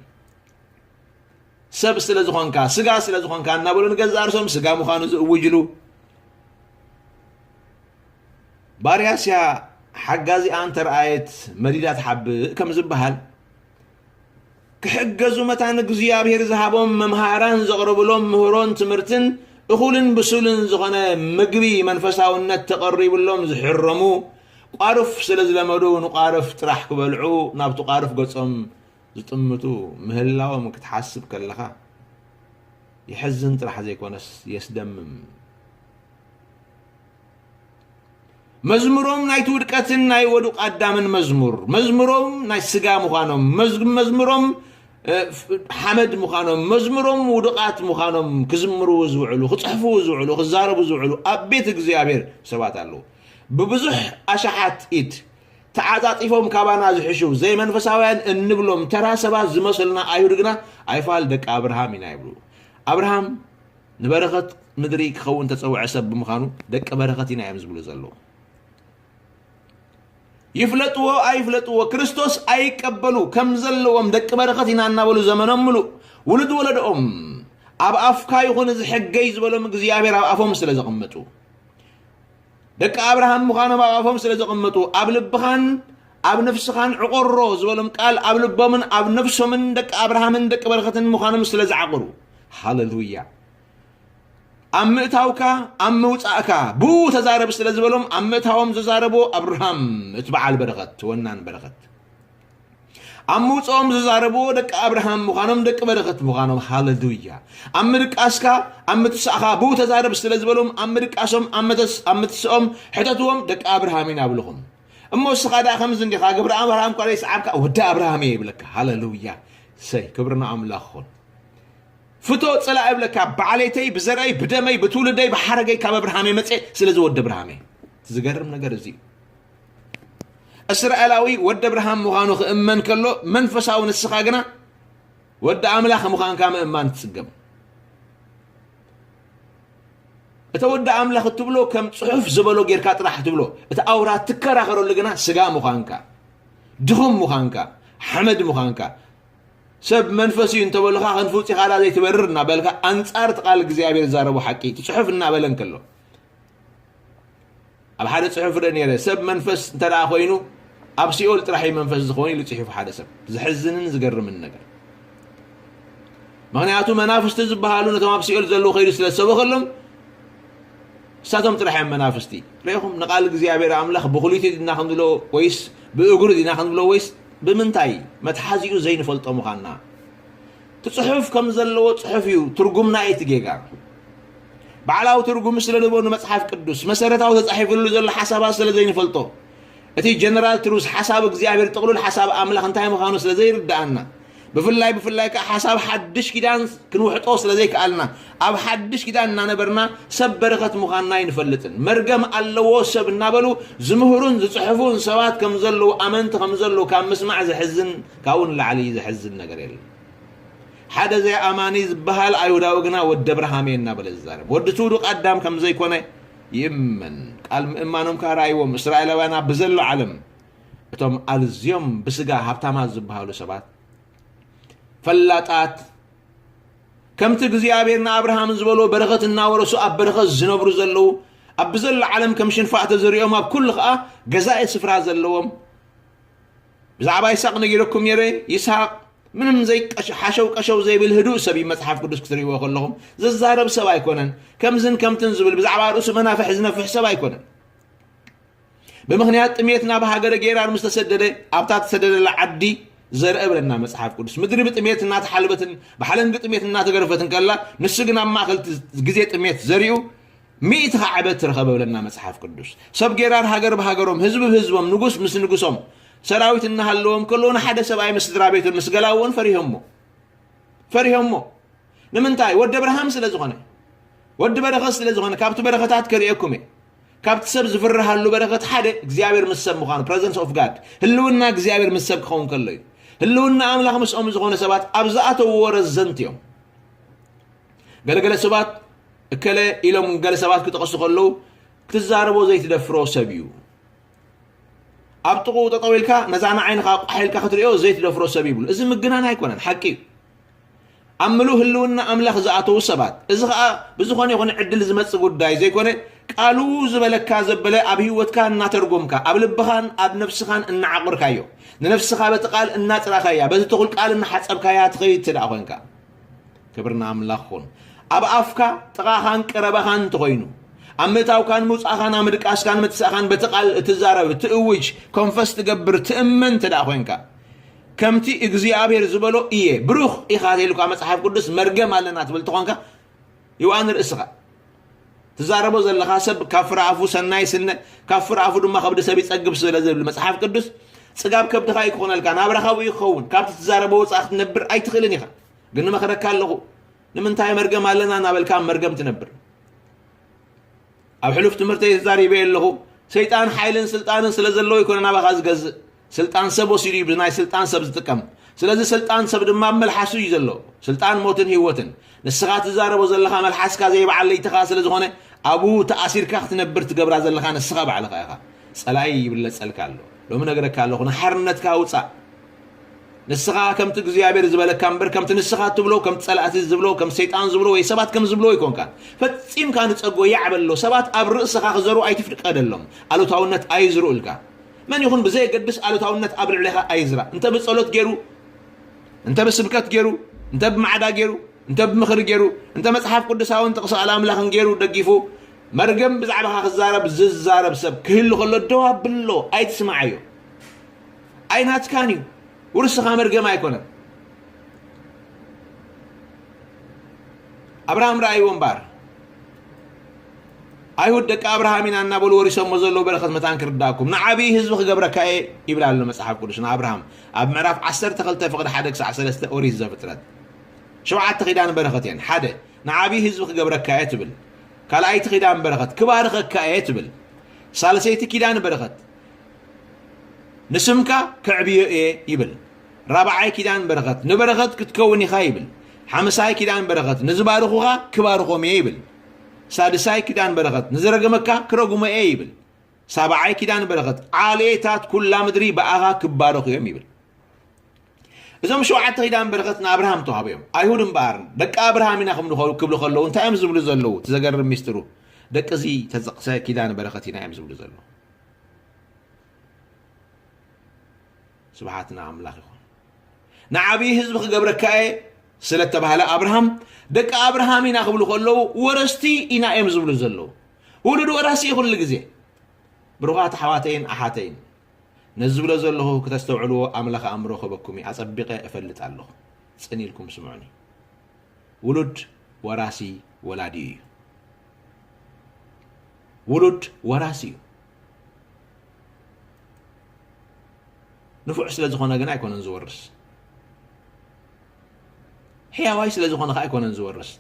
ሰብ ስለ ዝኾንካ፣ ስጋ ስለ ዝኾንካ እናበሉ ንገዛእ ርእሶም ስጋ ምዃኑ ዝእውጅሉ። ባርያስ እያ ሓጋዚኣ እንተረኣየት መዲዳ ትሓብእ ከም ዝበሃል፣ ክሕገዙ መታን እግዚኣብሔር ዝሃቦም መምሃራን ዘቕርብሎም ምህሮን ትምህርትን እኹልን ብሱልን ዝኾነ ምግቢ መንፈሳውነት ተቐሪብሎም ዝሕረሙ፣ ቋርፍ ስለ ዝለመዱ ንቋርፍ ጥራሕ ክበልዑ ናብቲ ቋርፍ ገጾም ዝጥምቱ ምህላዎም ክትሓስብ ከለኻ የሕዝን ጥራሕ ዘይኮነስ የስደምም። መዝሙሮም ናይቲ ውድቀትን ናይ ወዱቕ ኣዳምን መዝሙር፣ መዝሙሮም ናይ ስጋ ምዃኖም፣ መዝ-፣ መዝሙሮም፣ እ፣ ፍ-፣ ሓመድ ምዃኖም፣ መዝሙሮም ውዱቓት ምዃኖም ክዝምርዎ ዝውዕሉ፣ ክጽሕፍዎ ዝውዕሉ፣ ክዛረቡ ዝውዕሉ ኣብ ቤት እግዚኣብሔር ሰባት ኣለዉ። ብብዙሕ ኣሽሓት ኢድ ተዓጻጺፎም ካባና ዝሕሹ ዘይመንፈሳውያን እንብሎም ተራ ሰባት ዝመሰሉና ኣይሁድ ግና ኣይፋል ደቂ ኣብርሃም ኢና ይብሉ። ኣብርሃም ንበረኸት ምድሪ ክኸውን ተጸውዐ ሰብ ብምዃኑ ደቂ በረኸት ኢና እዮም ዝብሉ ዘለዉ። ይፍለጥዎ ኣይፍለጥዎ፣ ክርስቶስ ኣይቀበሉ ከም ዘለዎም ደቂ በረኸት ኢና እናበሉ ዘመኖም ምሉእ ውሉድ ወለዶኦም ኣብ ኣፍካ ይኹን እዚ ሕገይ ዝበሎም እግዚኣብሔር ኣብ ኣፎም ስለ ዘቐመጡ፣ ደቂ ኣብርሃም ምዃኖም ኣብ ኣፎም ስለ ዘቐመጡ፣ ኣብ ልብኻን ኣብ ነፍስኻን ዕቆሮ ዝበሎም ቃል ኣብ ልቦምን ኣብ ነፍሶምን ደቂ ኣብርሃምን ደቂ በረኸትን ምዃኖም ስለ ዝዓቑሩ። ሃሌሉያ። ኣብ ምእታውካ ኣብ ምውጻእካ ብኡ ተዛረብ ስለ ዝበሎም ኣብ ምእታዎም ዘዛረብዎ ኣብርሃም እቲ በዓል በረኸት ወናን በረኸት፣ ኣብ ምውጽኦም ዘዛረብዎ ደቂ ኣብርሃም ምዃኖም ደቂ በረኸት ምዃኖም። ሃሌሉያ። ኣብ ምድቃስካ ኣብ ምትሳእኻ ብኡ ተዛረብ ስለ ዝበሎም ኣብ ምድቃሶም ኣብ መተስ-፣ ኣብ ምትስኦም ሕተትዎም ደቂ ኣብርሃም ኢና ብልኹም። እሞ እስኻ ደኣ ከምዚ እንዲኻ ግብሪ ኣብርሃም እኳ ዘይሰዓብካ ወዲ ኣብርሃም እየ ይብለካ። ሃሌሉያ። ሰይ ክብሪ ንኣምላኽ ይኹን። ፍቶ ጸላኢ እብለካ፣ ባዕለይተይ ብዘርኣይ ብደመይ ብትውልደይ ብሓረገይ ካብ ኣብርሃም እየ መጽየ፣ ስለዚ ወዲ ኣብርሃም እየ። ዝገርም ነገር እዚ እዩ። እስራኤላዊ ወዲ ኣብርሃም ምዃኑ ክእመን ከሎ መንፈሳዊ ንስኻ ግና ወዲ ኣምላኽ ምዃንካ ምእማን ትጽገም። እተ ወዲ ኣምላኽ እትብሎ ከም ጽሑፍ ዝበሎ ጌርካ ጥራሕ ትብሎ። እቲ ኣውራ ትከራኸረሉ ግና ስጋ ምዃንካ፣ ድኹም ምዃንካ፣ ሓመድ ምዃንካ፣ ሰብ መንፈስ እዩ እንተበሉኻ ክንፊ ውጺኻ ዳ ዘይትበርር እናበልካ ኣንጻር እቲ ቃል እግዚኣብሔር ዝዛረቦ ሓቂ እቲ ጽሑፍ እናበለ እንከሎ ኣብ ሓደ ጽሑፍ ርእ ነይረ፣ ሰብ መንፈስ እንተ ደኣ ኮይኑ ኣብ ሲኦል ጥራሕ እዩ መንፈስ ዝኸውን ኢሉ ጽሒፉ ሓደ ሰብ። ዘሕዝንን ዝገርምን ነገር። ምኽንያቱ መናፍስቲ ዝበሃሉ ነቶም ኣብ ሲኦል ዘለዉ ከይዱ ስለ ዝሰበኸሎም እሳቶም ጥራሕ እዮም መናፍስቲ። ርኢኹም ንቃል እግዚኣብሔር ኣምላኽ ብኽሊቱ ዲና ክንብሎ ወይስ ብእግሩ ዲና ክንብሎ ወይስ ብምንታይ መትሓዚኡ ዘይንፈልጦ ምዃንና። እቲ ጽሑፍ ከም ዘለዎ ጽሑፍ እዩ፣ ትርጉምና እዩ እቲ ጌጋ። ባዕላዊ ትርጉም ስለ ንቦ ንመጽሓፍ ቅዱስ መሰረታዊ ተጻሒፍሉ ዘሎ ሓሳባት ስለ ዘይንፈልጦ፣ እቲ ጀነራል ትሩዝ ሓሳብ እግዚኣብሔር ጥቕሉል ሓሳብ ኣምላኽ እንታይ ምዃኑ ስለ ዘይርድኣና፣ ብፍላይ ብፍላይ ከኣ ሓሳብ ሓድሽ ኪዳን ክንውሕጦ ስለ ዘይከኣልና፣ ኣብ ሓድሽ ኪዳን እናነበርና ሰብ በረኸት ምዃንና ኣይንፈልጥን። መርገም ኣለዎ ሰብ እናበሉ ዝምህሩን ዝጽሕፉን ሰባት ከም ዘለዉ ኣመንቲ ከም ዘለዉ ካብ ምስማዕ ዘሕዝን ካብኡ ንላዕሊ ዘሕዝን ነገር የለን። ሓደ ዘይኣማኒ ዝበሃል ኣይሁዳዊ ግና ወዲ ኣብርሃም እየ እናበለ ዝዛረብ። ወዲ እቲ ውዱቕ ኣዳም ከም ዘይኮነ ይእመን። ቃል ምእማኖም ከኣ ረኣይዎም። እስራኤላውያን ኣብ ብዘሎ ዓለም እቶም ኣዝዮም ብስጋ ሃብታማት ዝበሃሉ ሰባት ፈላጣት ከምቲ እግዚኣብሔር ንኣብርሃም ዝበሎ በረኸት እናወረሱ ኣብ በረኸት ዝነብሩ ዘለዉ ኣብ ብዘሎ ዓለም ከም ሽንፋዕ ተዘሪኦም ኣብ ኩሉ ከኣ ገዛኢ ስፍራ ዘለዎም ብዛዕባ ይስሐቅ ነጊረኩም ነይረ። ይስሐቅ ምንም ዘይቀሽ-፣ ሓሸው ቀሸው ዘይብል ህዱእ ሰብ እዩ። መጽሓፍ ቅዱስ ክትርእይዎ ከለኹም ዝዛረብ ሰብ ኣይኮነን። ከምዝን ከምትን ዝብል ብዛዕባ ርእሱ መናፍሕ ዝነፍሕ ሰብ ኣይኮነን። ብምኽንያት ጥሜት ናብ ሃገረ ጌራር ምስ ተሰደደ ኣብታ ተሰደደላ ዓዲ ዘርአ ብለና መጽሓፍ ቅዱስ። ምድሪ ብጥሜት እናተሓልበትን ብሓለንጊ ጥሜት እናተገረፈትን ከላ ንሱ ግን ኣብ ማእከል እቲ ግዜ ጥሜት ዘሪኡ ሚእቲ ዓመት ረኸበ ብለና መጽሓፍ ቅዱስ። ሰብ ጌራር ሃገር ብሃገሮም፣ ህዝቢ ብህዝቦም፣ ንጉስ ምስ ንጉሶም፣ ሰራዊት እናሃለዎም ከለዉ ንሓደ ሰብኣይ ምስ ስድራ ቤቱን ምስ ገላውኡን ፈሪሆሞ። ፈሪሆሞ። ንምንታይ? ወዲ ኣብርሃም ስለ ዝኾነ፣ ወዲ በረኸት ስለ ዝኾነ፣ ካብቲ በረኸታት ከርእየኩም እየ። ካብቲ ሰብ ዝፍርሃሉ በረኸት ሓደ እግዚኣብሔር ምስ ሰብ ምዃኑ፣ presence of God፣ ህልውና እግዚኣብሔር ምስ ሰብ ክኸውን ከሎ እዩ። ህልውና ኣምላኽ ምስኦም ዝኾነ ሰባት ኣብ ዝኣተውዎ ረዘንቲ እዮም። ገለገለ ሰባት እከለ ኢሎም ገለ ሰባት ክጠቕሱ ከለዉ ክትዛረቦ ዘይትደፍሮ ሰብ እዩ። ኣብ ጥቕኡ ጠጠው ኢልካ ነዛ ንዓይንኻ ቋሕ ኢልካ ክትሪኦ ዘይትደፍሮ ሰብ ይብሉ። እዚ ምግናን ኣይኮነን፣ ሓቂ እዩ። ኣብ ምሉእ ህልውና ኣምላኽ ዝኣተዉ ሰባት፣ እዚ ኸኣ ብዝኾነ ይኹን ዕድል ዝመጽእ ጉዳይ ዘይኮነ፣ ቃሉ ዝበለካ ዘበለ ኣብ ህይወትካ እናተርጎምካ፣ ኣብ ልብኻን ኣብ ነፍስኻን እናዓቑርካዮ፣ ንነፍስኻ በቲ ቃል እናጽራኻያ፣ በቲ ትኹል ቃል እናሓጸብካያ ትኸይድ ትደኣ ኾንካ። ክብርና ኣምላኽ ኹን። ኣብ ኣፍካ ጥቓኻን ቀረባኻን እንተኾይኑ፣ ኣብ ምእታውካን ምውጻእኻን፣ ኣብ ምድቃስካን ምትሳእኻን በቲ ቃል እትዛረብ፣ ትእውጅ፣ ኮንፈስ ትገብር፣ ትእመን እንተ ደኣ ኾንካ፣ ከምቲ እግዚኣብሔር ዝበሎ እየ፣ ብሩኽ ኢኻ ተይሉካ መጽሓፍ ቅዱስ፣ መርገም ኣለና ትብል ተኾንካ፣ ይውኣ ንርእስኻ። ትዛረቦ ዘለኻ ሰብ ካብ ፍረ ኣፉ ሰናይ ስነ፣ ካብ ፍረ ኣፉ ድማ ከብዲ ሰብ ይጸግብ ስለ ዝብል መጽሓፍ ቅዱስ፣ ጽጋብ ከብድኻ እዩ ክኾነልካ፣ ናብራኻ ብኡ ይኸውን። ካብቲ ትዛረቦ ወጻኢ ክትነብር ኣይትኽእልን ኢኻ። ግን ንመኽረካ ኣለኹ፣ ንምንታይ መርገም ኣለና እናበልካ ኣብ መርገም ትነብር? ኣብ ሕሉፍ ትምህርተይ ተዛሪበ ኣለኹ። ሰይጣን ሓይልን ስልጣንን ስለ ዘለዎ ይኮነ ናባኻ ዝገዝእ። ስልጣን ሰብ ወሲዱ እዩ ብናይ ስልጣን ሰብ ዝጥቀም። ስለዚ ስልጣን ሰብ ድማ ኣብ መልሓሱ እዩ ዘሎ። ስልጣን ሞትን ህይወትን። ንስኻ ትዛረቦ ዘለኻ መልሓስካ ዘይበዓል ለይትኻ ስለ ዝኾነ ኣብኡ ተኣሲርካ ክትነብር ትገብራ ዘለኻ ንስኻ ባዕልኻ ኢኻ። ጸላኢ ይብለጸልካ ኣሎ። ሎሚ ነግረካ ኣለኹ፣ ንሓርነትካ ውጻእ። ንስኻ ከምቲ እግዚኣብሔር ዝበለካ እምበር፣ ከምቲ ንስኻ እትብሎ፣ ከምቲ ጸላእቲ ዝብሎ፣ ከም ሰይጣን ዝብሎ ወይ ሰባት ከም ዝብሎ ኣይኮንካን። ፈጺምካ ንጸጎ ያዕ በሎ። ሰባት ኣብ ርእስኻ ክዘሩ ኣይትፍቀደሎም። ኣሉታውነት ኣይዝርኡልካ። መን ይኹን ብዘየገድስ ኣሉታውነት ኣብ ልዕሌኻ ኣይዝራእ። እንተ ብጸሎት ገይሩ፣ እንተ ብስብከት ገይሩ፣ እንተ ብማዕዳ ገይሩ፣ እንተ ብምኽሪ ገይሩ፣ እንተ መጽሓፍ ቅዱሳውን ጥቕሲ ቃል ኣምላኽን ገይሩ ደጊፉ፣ መርገም ብዛዕባኻ ክዛረብ ዝዛረብ ሰብ ክህሉ ከሎ ደው ኣብሎ፣ ኣይትስምዓዮ። ኣይናትካን እዩ። ውርስኻ መርገም ኣይኮነን። ኣብርሃም ረኣይዎ እምበኣር፣ ኣይሁድ ደቂ ኣብርሃም ኢና እናበሉ ወሪሶሞ ዘለዉ በረኸት መታን ክርዳእኩም፣ ንዓብዪ ህዝቢ ክገብረካ እየ ይብል ኣሎ መጽሓፍ ቅዱስ ንኣብርሃም ኣብ ምዕራፍ ዓሰርተ ክልተ ፍቕዲ ሓደ ክሳዕ ሰለስተ ኦሪት ዘፍጥረት። ሸውዓተ ኪዳን በረኸት እየን። ሓደ፣ ንዓብዪ ህዝቢ ክገብረካ እየ ትብል። ካልኣይቲ ኪዳን በረኸት፣ ክባርኸካ እየ ትብል። ሳልሰይቲ ኪዳን በረኸት፣ ንስምካ ከዕብዮ እየ ይብል። ራብዓይ ኪዳን በረኸት፣ ንበረኸት ክትከውን ኢኻ ይብል። ሓምሳይ ኪዳን በረኸት፣ ንዝባርኹኻ ክባርኾም እየ ይብል። ሳድሳይ ኪዳን በረኸት፣ ንዝረገመካ ክረጉሞ እየ ይብል። ሳብዓይ ኪዳን በረኸት፣ ዓሌታት ኩላ ምድሪ ብኣኻ ክባረኹ እዮም ይብል። እዞም ሸውዓተ ኪዳን በረኸት ንኣብርሃም ተዋህቡ እዮም። ኣይሁድ እምበኣር፣ ደቂ ኣብርሃም ኢና ክብሉ ከ-፣ ክብሉ ከለዉ እንታይ እዮም ዝብሉ ዘለዉ? እቲ ዘገርም ሚስጥሩ፣ ደቂ እዚ ተጠቕሰ ኪዳን በረኸት ኢና እዮም ዝብሉ ዘለዉ። ስብሓት ንኣምላኽ ይኹን። ንዓብዪ ህዝቢ ክገብረካ እየ ስለ እተባህለ ኣብርሃም፣ ደቂ ኣብርሃም ኢና ክብሉ ከለዉ፣ ወረስቲ ኢና እዮም ዝብሉ ዘለዉ። ውሉድ ወራሲ እዩ ኩሉ ግዜ። ብሩኻት ኣሕዋተይን ኣሓተይን፣ ነዚ ዝብሎ ዘለኹ ክተስተውዕልዎ ኣምላኽ ኣእምሮ ክህበኩም እዩ። ኣጸቢቐ እፈልጥ ኣለኹ። ጽን ኢልኩም ስምዑኒ። ውሉድ ወራሲ ወላዲኡ እዩ። ውሉድ ወራሲ እዩ። ንፉዕ ስለ ዝኾነ ግን ኣይኮነን ዝወርስ። ሕያዋይ ስለ ዝኾነ ኸኣ ኣይኮነን ዝወርስ።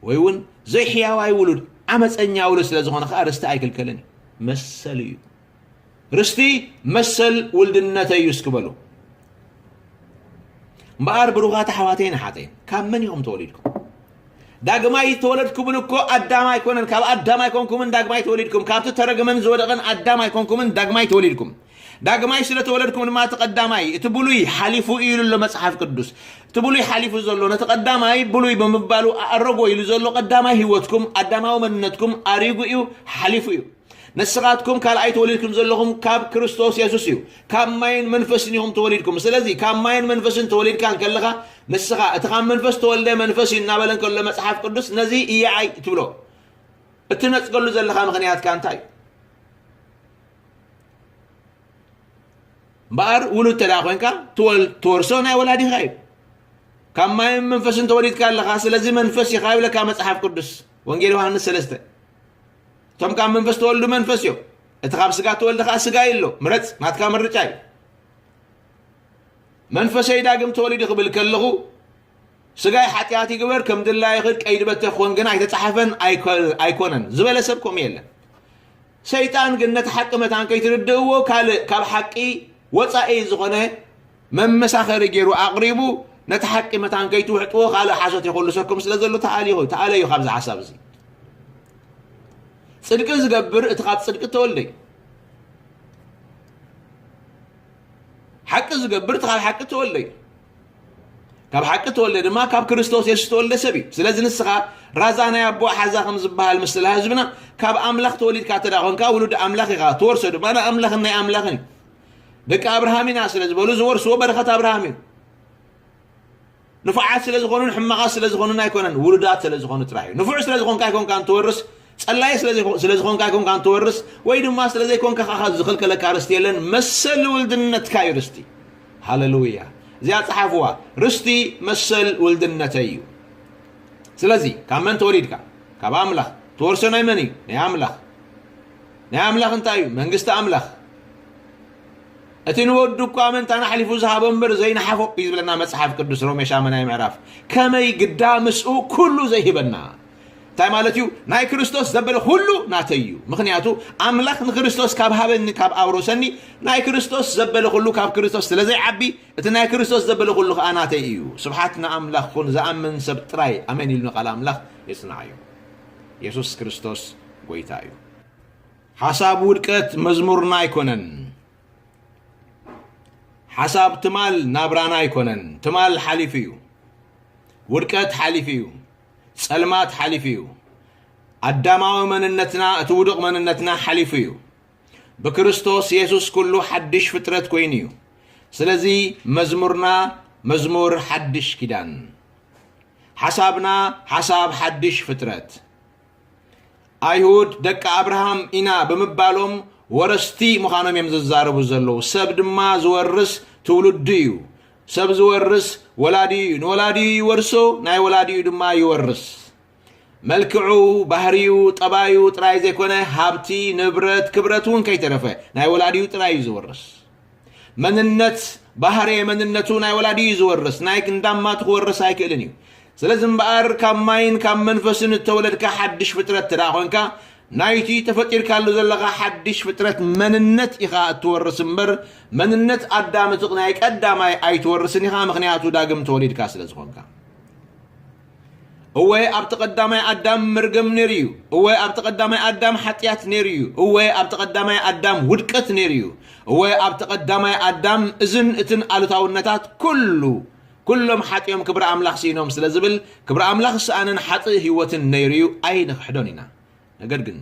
ወይ እውን ዘይሕያዋይ ውሉድ፣ ዓመፀኛ ውሉድ ስለ ዝኾነ ኸኣ ርስቲ ኣይክልከልን እዩ። መሰል እዩ። ርስቲ መሰል ውልድነተይ እዩ እስኪ በሉ። እምበኣር ብሩኻት ኣሕዋተይን ኣሓተይን፣ ካብ መን ኢኹም ተወሊድኩም? ዳግማይ ተወለድኩ ብል እኮ ኣዳም ኣይኮነን። ካብ ኣዳም ኣይኮንኩምን ዳግማይ ተወሊድኩም። ካብቲ ተረግመን ዝወደቐን ኣዳም ኣይኮንኩምን ዳግማይ ተወሊድኩም። ዳግማይ ስለ ተወለድኩም ድማ እቲ ቀዳማይ፣ እቲ ብሉይ ሓሊፉ እዩ ኢሉ ኣሎ መጽሓፍ ቅዱስ። እቲ ብሉይ ሓሊፉ ዘሎ፣ ነቲ ቀዳማይ ብሉይ ብምባሉ ኣረጎ ኢሉ ዘሎ ቀዳማይ ህይወትኩም፣ ኣዳማዊ መንነትኩም ኣሪጉ እዩ፣ ሓሊፉ እዩ። ንስኻትኩም ካልኣይ ተወሊድኩም ዘለኹም ካብ ክርስቶስ የሱስ እዩ። ካብ ማይን መንፈስን ኢኹም ተወሊድኩም። ስለዚ ካብ ማይን መንፈስን ተወሊድካ እንከለኻ፣ ንስኻ እቲ ካብ መንፈስ ተወልደ መንፈስ እዩ እናበለ እንከሎ መጽሓፍ ቅዱስ፣ ነዚ እየዓይ ትብሎ። እትነጽገሉ ዘለኻ ምኽንያትካ እንታይ እዩ? እምበኣር ውሉድ እንተ ደኣ ኮይንካ፣ ትወል-፣ ትወርሶ ናይ ወላዲኻ እዩ። ካብ ማይን መንፈስን ተወሊድካ ኣለኻ፣ ስለዚ መንፈስ ኢኻ ይብለካ መጽሓፍ ቅዱስ። ወንጌል ዮሃንስ ሰለስተ። እቶም ካብ መንፈስ ተወልዱ መንፈስ እዮም። እቲ ካብ ስጋ ተወልደ ከኣ ስጋ እዩ ኣሎ። ምረጽ፣ ናትካ ምርጫ እዩ። መንፈሰይ ዳግም ተወሊዱ ክብል ከለኹ፣ ስጋይ ሓጢኣት ይግበር፣ ከም ድላዩ ይኽድ፣ ቀይዲ በተ ክኾን ግን ኣይተጻሓፈን፣ ኣይኮ-፣ ኣይኮነን ዝበለ ሰብ ከምኡ የለን። ሰይጣን ግን ነቲ ሓቂ መታን ከይትርድእዎ፣ ካልእ ካብ ሓቂ ወጻኢ ዝኾነ መመሳኸሪ ገይሩ ኣቕሪቡ፣ ነቲ ሓቂ መታን ከይትውሕጥዎ ካልእ ሓሶት የኾልሰኩም ስለ ዘሎ ተኣልዩ፣ ተኣለዩ ካብዚ ሓሳብ እዚ። ጽድቂ ዝገብር እቲ ካብ ጽድቂ ተወልደ እዩ። ሓቂ ዝገብር እቲ ካብ ሓቂ ተወልደ እዩ። ካብ ሓቂ ተወልደ ድማ ካብ ክርስቶስ የሱስ ተወልደ ሰብ እዩ። ስለዚ ንስኻ ራዛ ናይ ኣቦ ሓዛ ከም ዝበሃል ምስላ ህዝብና፣ ካብ ኣምላኽ ተወሊድካ እንተ ደኣ ኾንካ ውሉድ ኣምላኽ ኢኻ፣ ትወርሶ ድማ ንኣምላኽን ናይ ኣምላኽን እዩ። ደቂ ኣብርሃም ኢና ስለ ዝበሉ ዝወርስዎ በረኸት ኣብርሃም እዩ። ንፉዓት ስለ ዝኾኑን ሕማቓት ስለ ዝኾኑን ኣይኮነን፣ ውሉዳት ስለ ዝኾኑ ጥራሕ እዩ። ንፉዕ ስለ ዝኾንካ ኣይኮንካን ትወርስ፣ ጸላኢ ስለ ዝኾ-፣ ስለ ዝኾንካ ኣይኮንካን ትወርስ፣ ወይ ድማ ስለ ዘይኮንካ ኻኻ ዝኽልከለካ ርስቲ የለን። መሰል ውልድነትካ እዩ ርስቲ። ሃሌሉያ። እዚኣ ጸሓፍዋ፣ ርስቲ መሰል ውልድነተይ እዩ። ስለዚ ካብ መን ተወሊድካ? ካብ ኣምላኽ። ትወርሶ ናይ መን እዩ? ናይ ኣምላኽ። ናይ ኣምላኽ እንታይ እዩ? መንግስቲ ኣምላኽ። እቲ ንወዱ እኳ ምእንታና ኣሕሊፉ ዝሃቦ እምበር ዘይነሓፎ እዩ ዝብለና መጽሓፍ ቅዱስ፣ ሮሜ ሻምናይ ምዕራፍ። ከመይ ግዳ ምስኡ ኩሉ ዘይህበና? እንታይ ማለት እዩ? ናይ ክርስቶስ ዘበለ ኩሉ ናተይ እዩ። ምኽንያቱ ኣምላኽ ንክርስቶስ ካብ ሃበኒ፣ ካብ ኣውረሰኒ፣ ናይ ክርስቶስ ዘበለ ኩሉ ካብ ክርስቶስ ስለ ዘይዓቢ፣ እቲ ናይ ክርስቶስ ዘበለ ኩሉ ኸኣ ናተይ እዩ። ስብሓት ንኣምላኽ ኩን፣ ዝኣምን ሰብ ጥራይ ኣሜን ኢሉ ንቓል ኣምላኽ የጽንዓ እዩ። የሱስ ክርስቶስ ጐይታ እዩ። ሓሳብ ውድቀት መዝሙርና ኣይኮነን። ሓሳብ ትማል ናብራና ኣይኮነን። ትማል ሓሊፉ እዩ። ውድቀት ሓሊፉ እዩ። ጸልማት ሓሊፉ እዩ። ኣዳማዊ መንነትና፣ እቲ ውዱቕ መንነትና ሓሊፉ እዩ። ብክርስቶስ የሱስ ኩሉ ሓድሽ ፍጥረት ኮይኑ እዩ። ስለዚ መዝሙርና መዝሙር ሓድሽ ኪዳን፣ ሓሳብና ሓሳብ ሓድሽ ፍጥረት። ኣይሁድ ደቂ ኣብርሃም ኢና ብምባሎም ወረስቲ ምዃኖም እዮም ዝዛረቡ ዘለዉ። ሰብ ድማ ዝወርስ ትውልዱ እዩ። ሰብ ዝወርስ ወላዲኡ እዩ። ንወላዲኡ ይወርሶ፣ ናይ ወላዲኡ ድማ ይወርስ። መልክዑ፣ ባህሪኡ፣ ጠባዩ ጥራይ ዘይኮነ፣ ሃብቲ፣ ንብረት፣ ክብረት እውን ከይተረፈ ናይ ወላዲኡ ጥራይ እዩ ዝወርስ። መንነት፣ ባህሪ መንነቱ ናይ ወላዲኡ እዩ ዝወርስ። ናይ እንዳማቱ ክወርስ ኣይክእልን እዩ። ስለዚ እምበኣር ካብ ማይን ካብ መንፈስን እተወለድካ ሓድሽ ፍጥረት እንተ ደኣ ኾንካ፣ ናይቲ ተፈጢርካሉ ዘለኻ ሓድሽ ፍጥረት መንነት ኢኻ እትወርስ እምበር፣ መንነት ኣዳም እቲ ናይ ቀዳማይ ኣይትወርስን ኢኻ፣ ምኽንያቱ ዳግም ተወሊድካ ስለ ዝኾንካ። እወ፣ ኣብቲ ቀዳማይ ኣዳም መርገም ነይሩ እዩ። እወ፣ ኣብቲ ቀዳማይ ኣዳም ሓጢኣት ነይሩ እዩ። እወ፣ ኣብቲ ቀዳማይ ኣዳም ውድቀት ነይሩ እዩ። እወ፣ ኣብቲ ቀዳማይ ኣዳም እዝን እትን ኣሉታውነታት ኩሉ፣ ኩሎም ሓጢኦም ክብሪ ኣምላኽ ስኢኖም ስለ ዝብል፣ ክብሪ ኣምላኽ ዝሰኣነን ሓጥእ ህይወትን ነይሩ እዩ፣ ኣይንኽሕዶን ኢና። ነገር ግን፣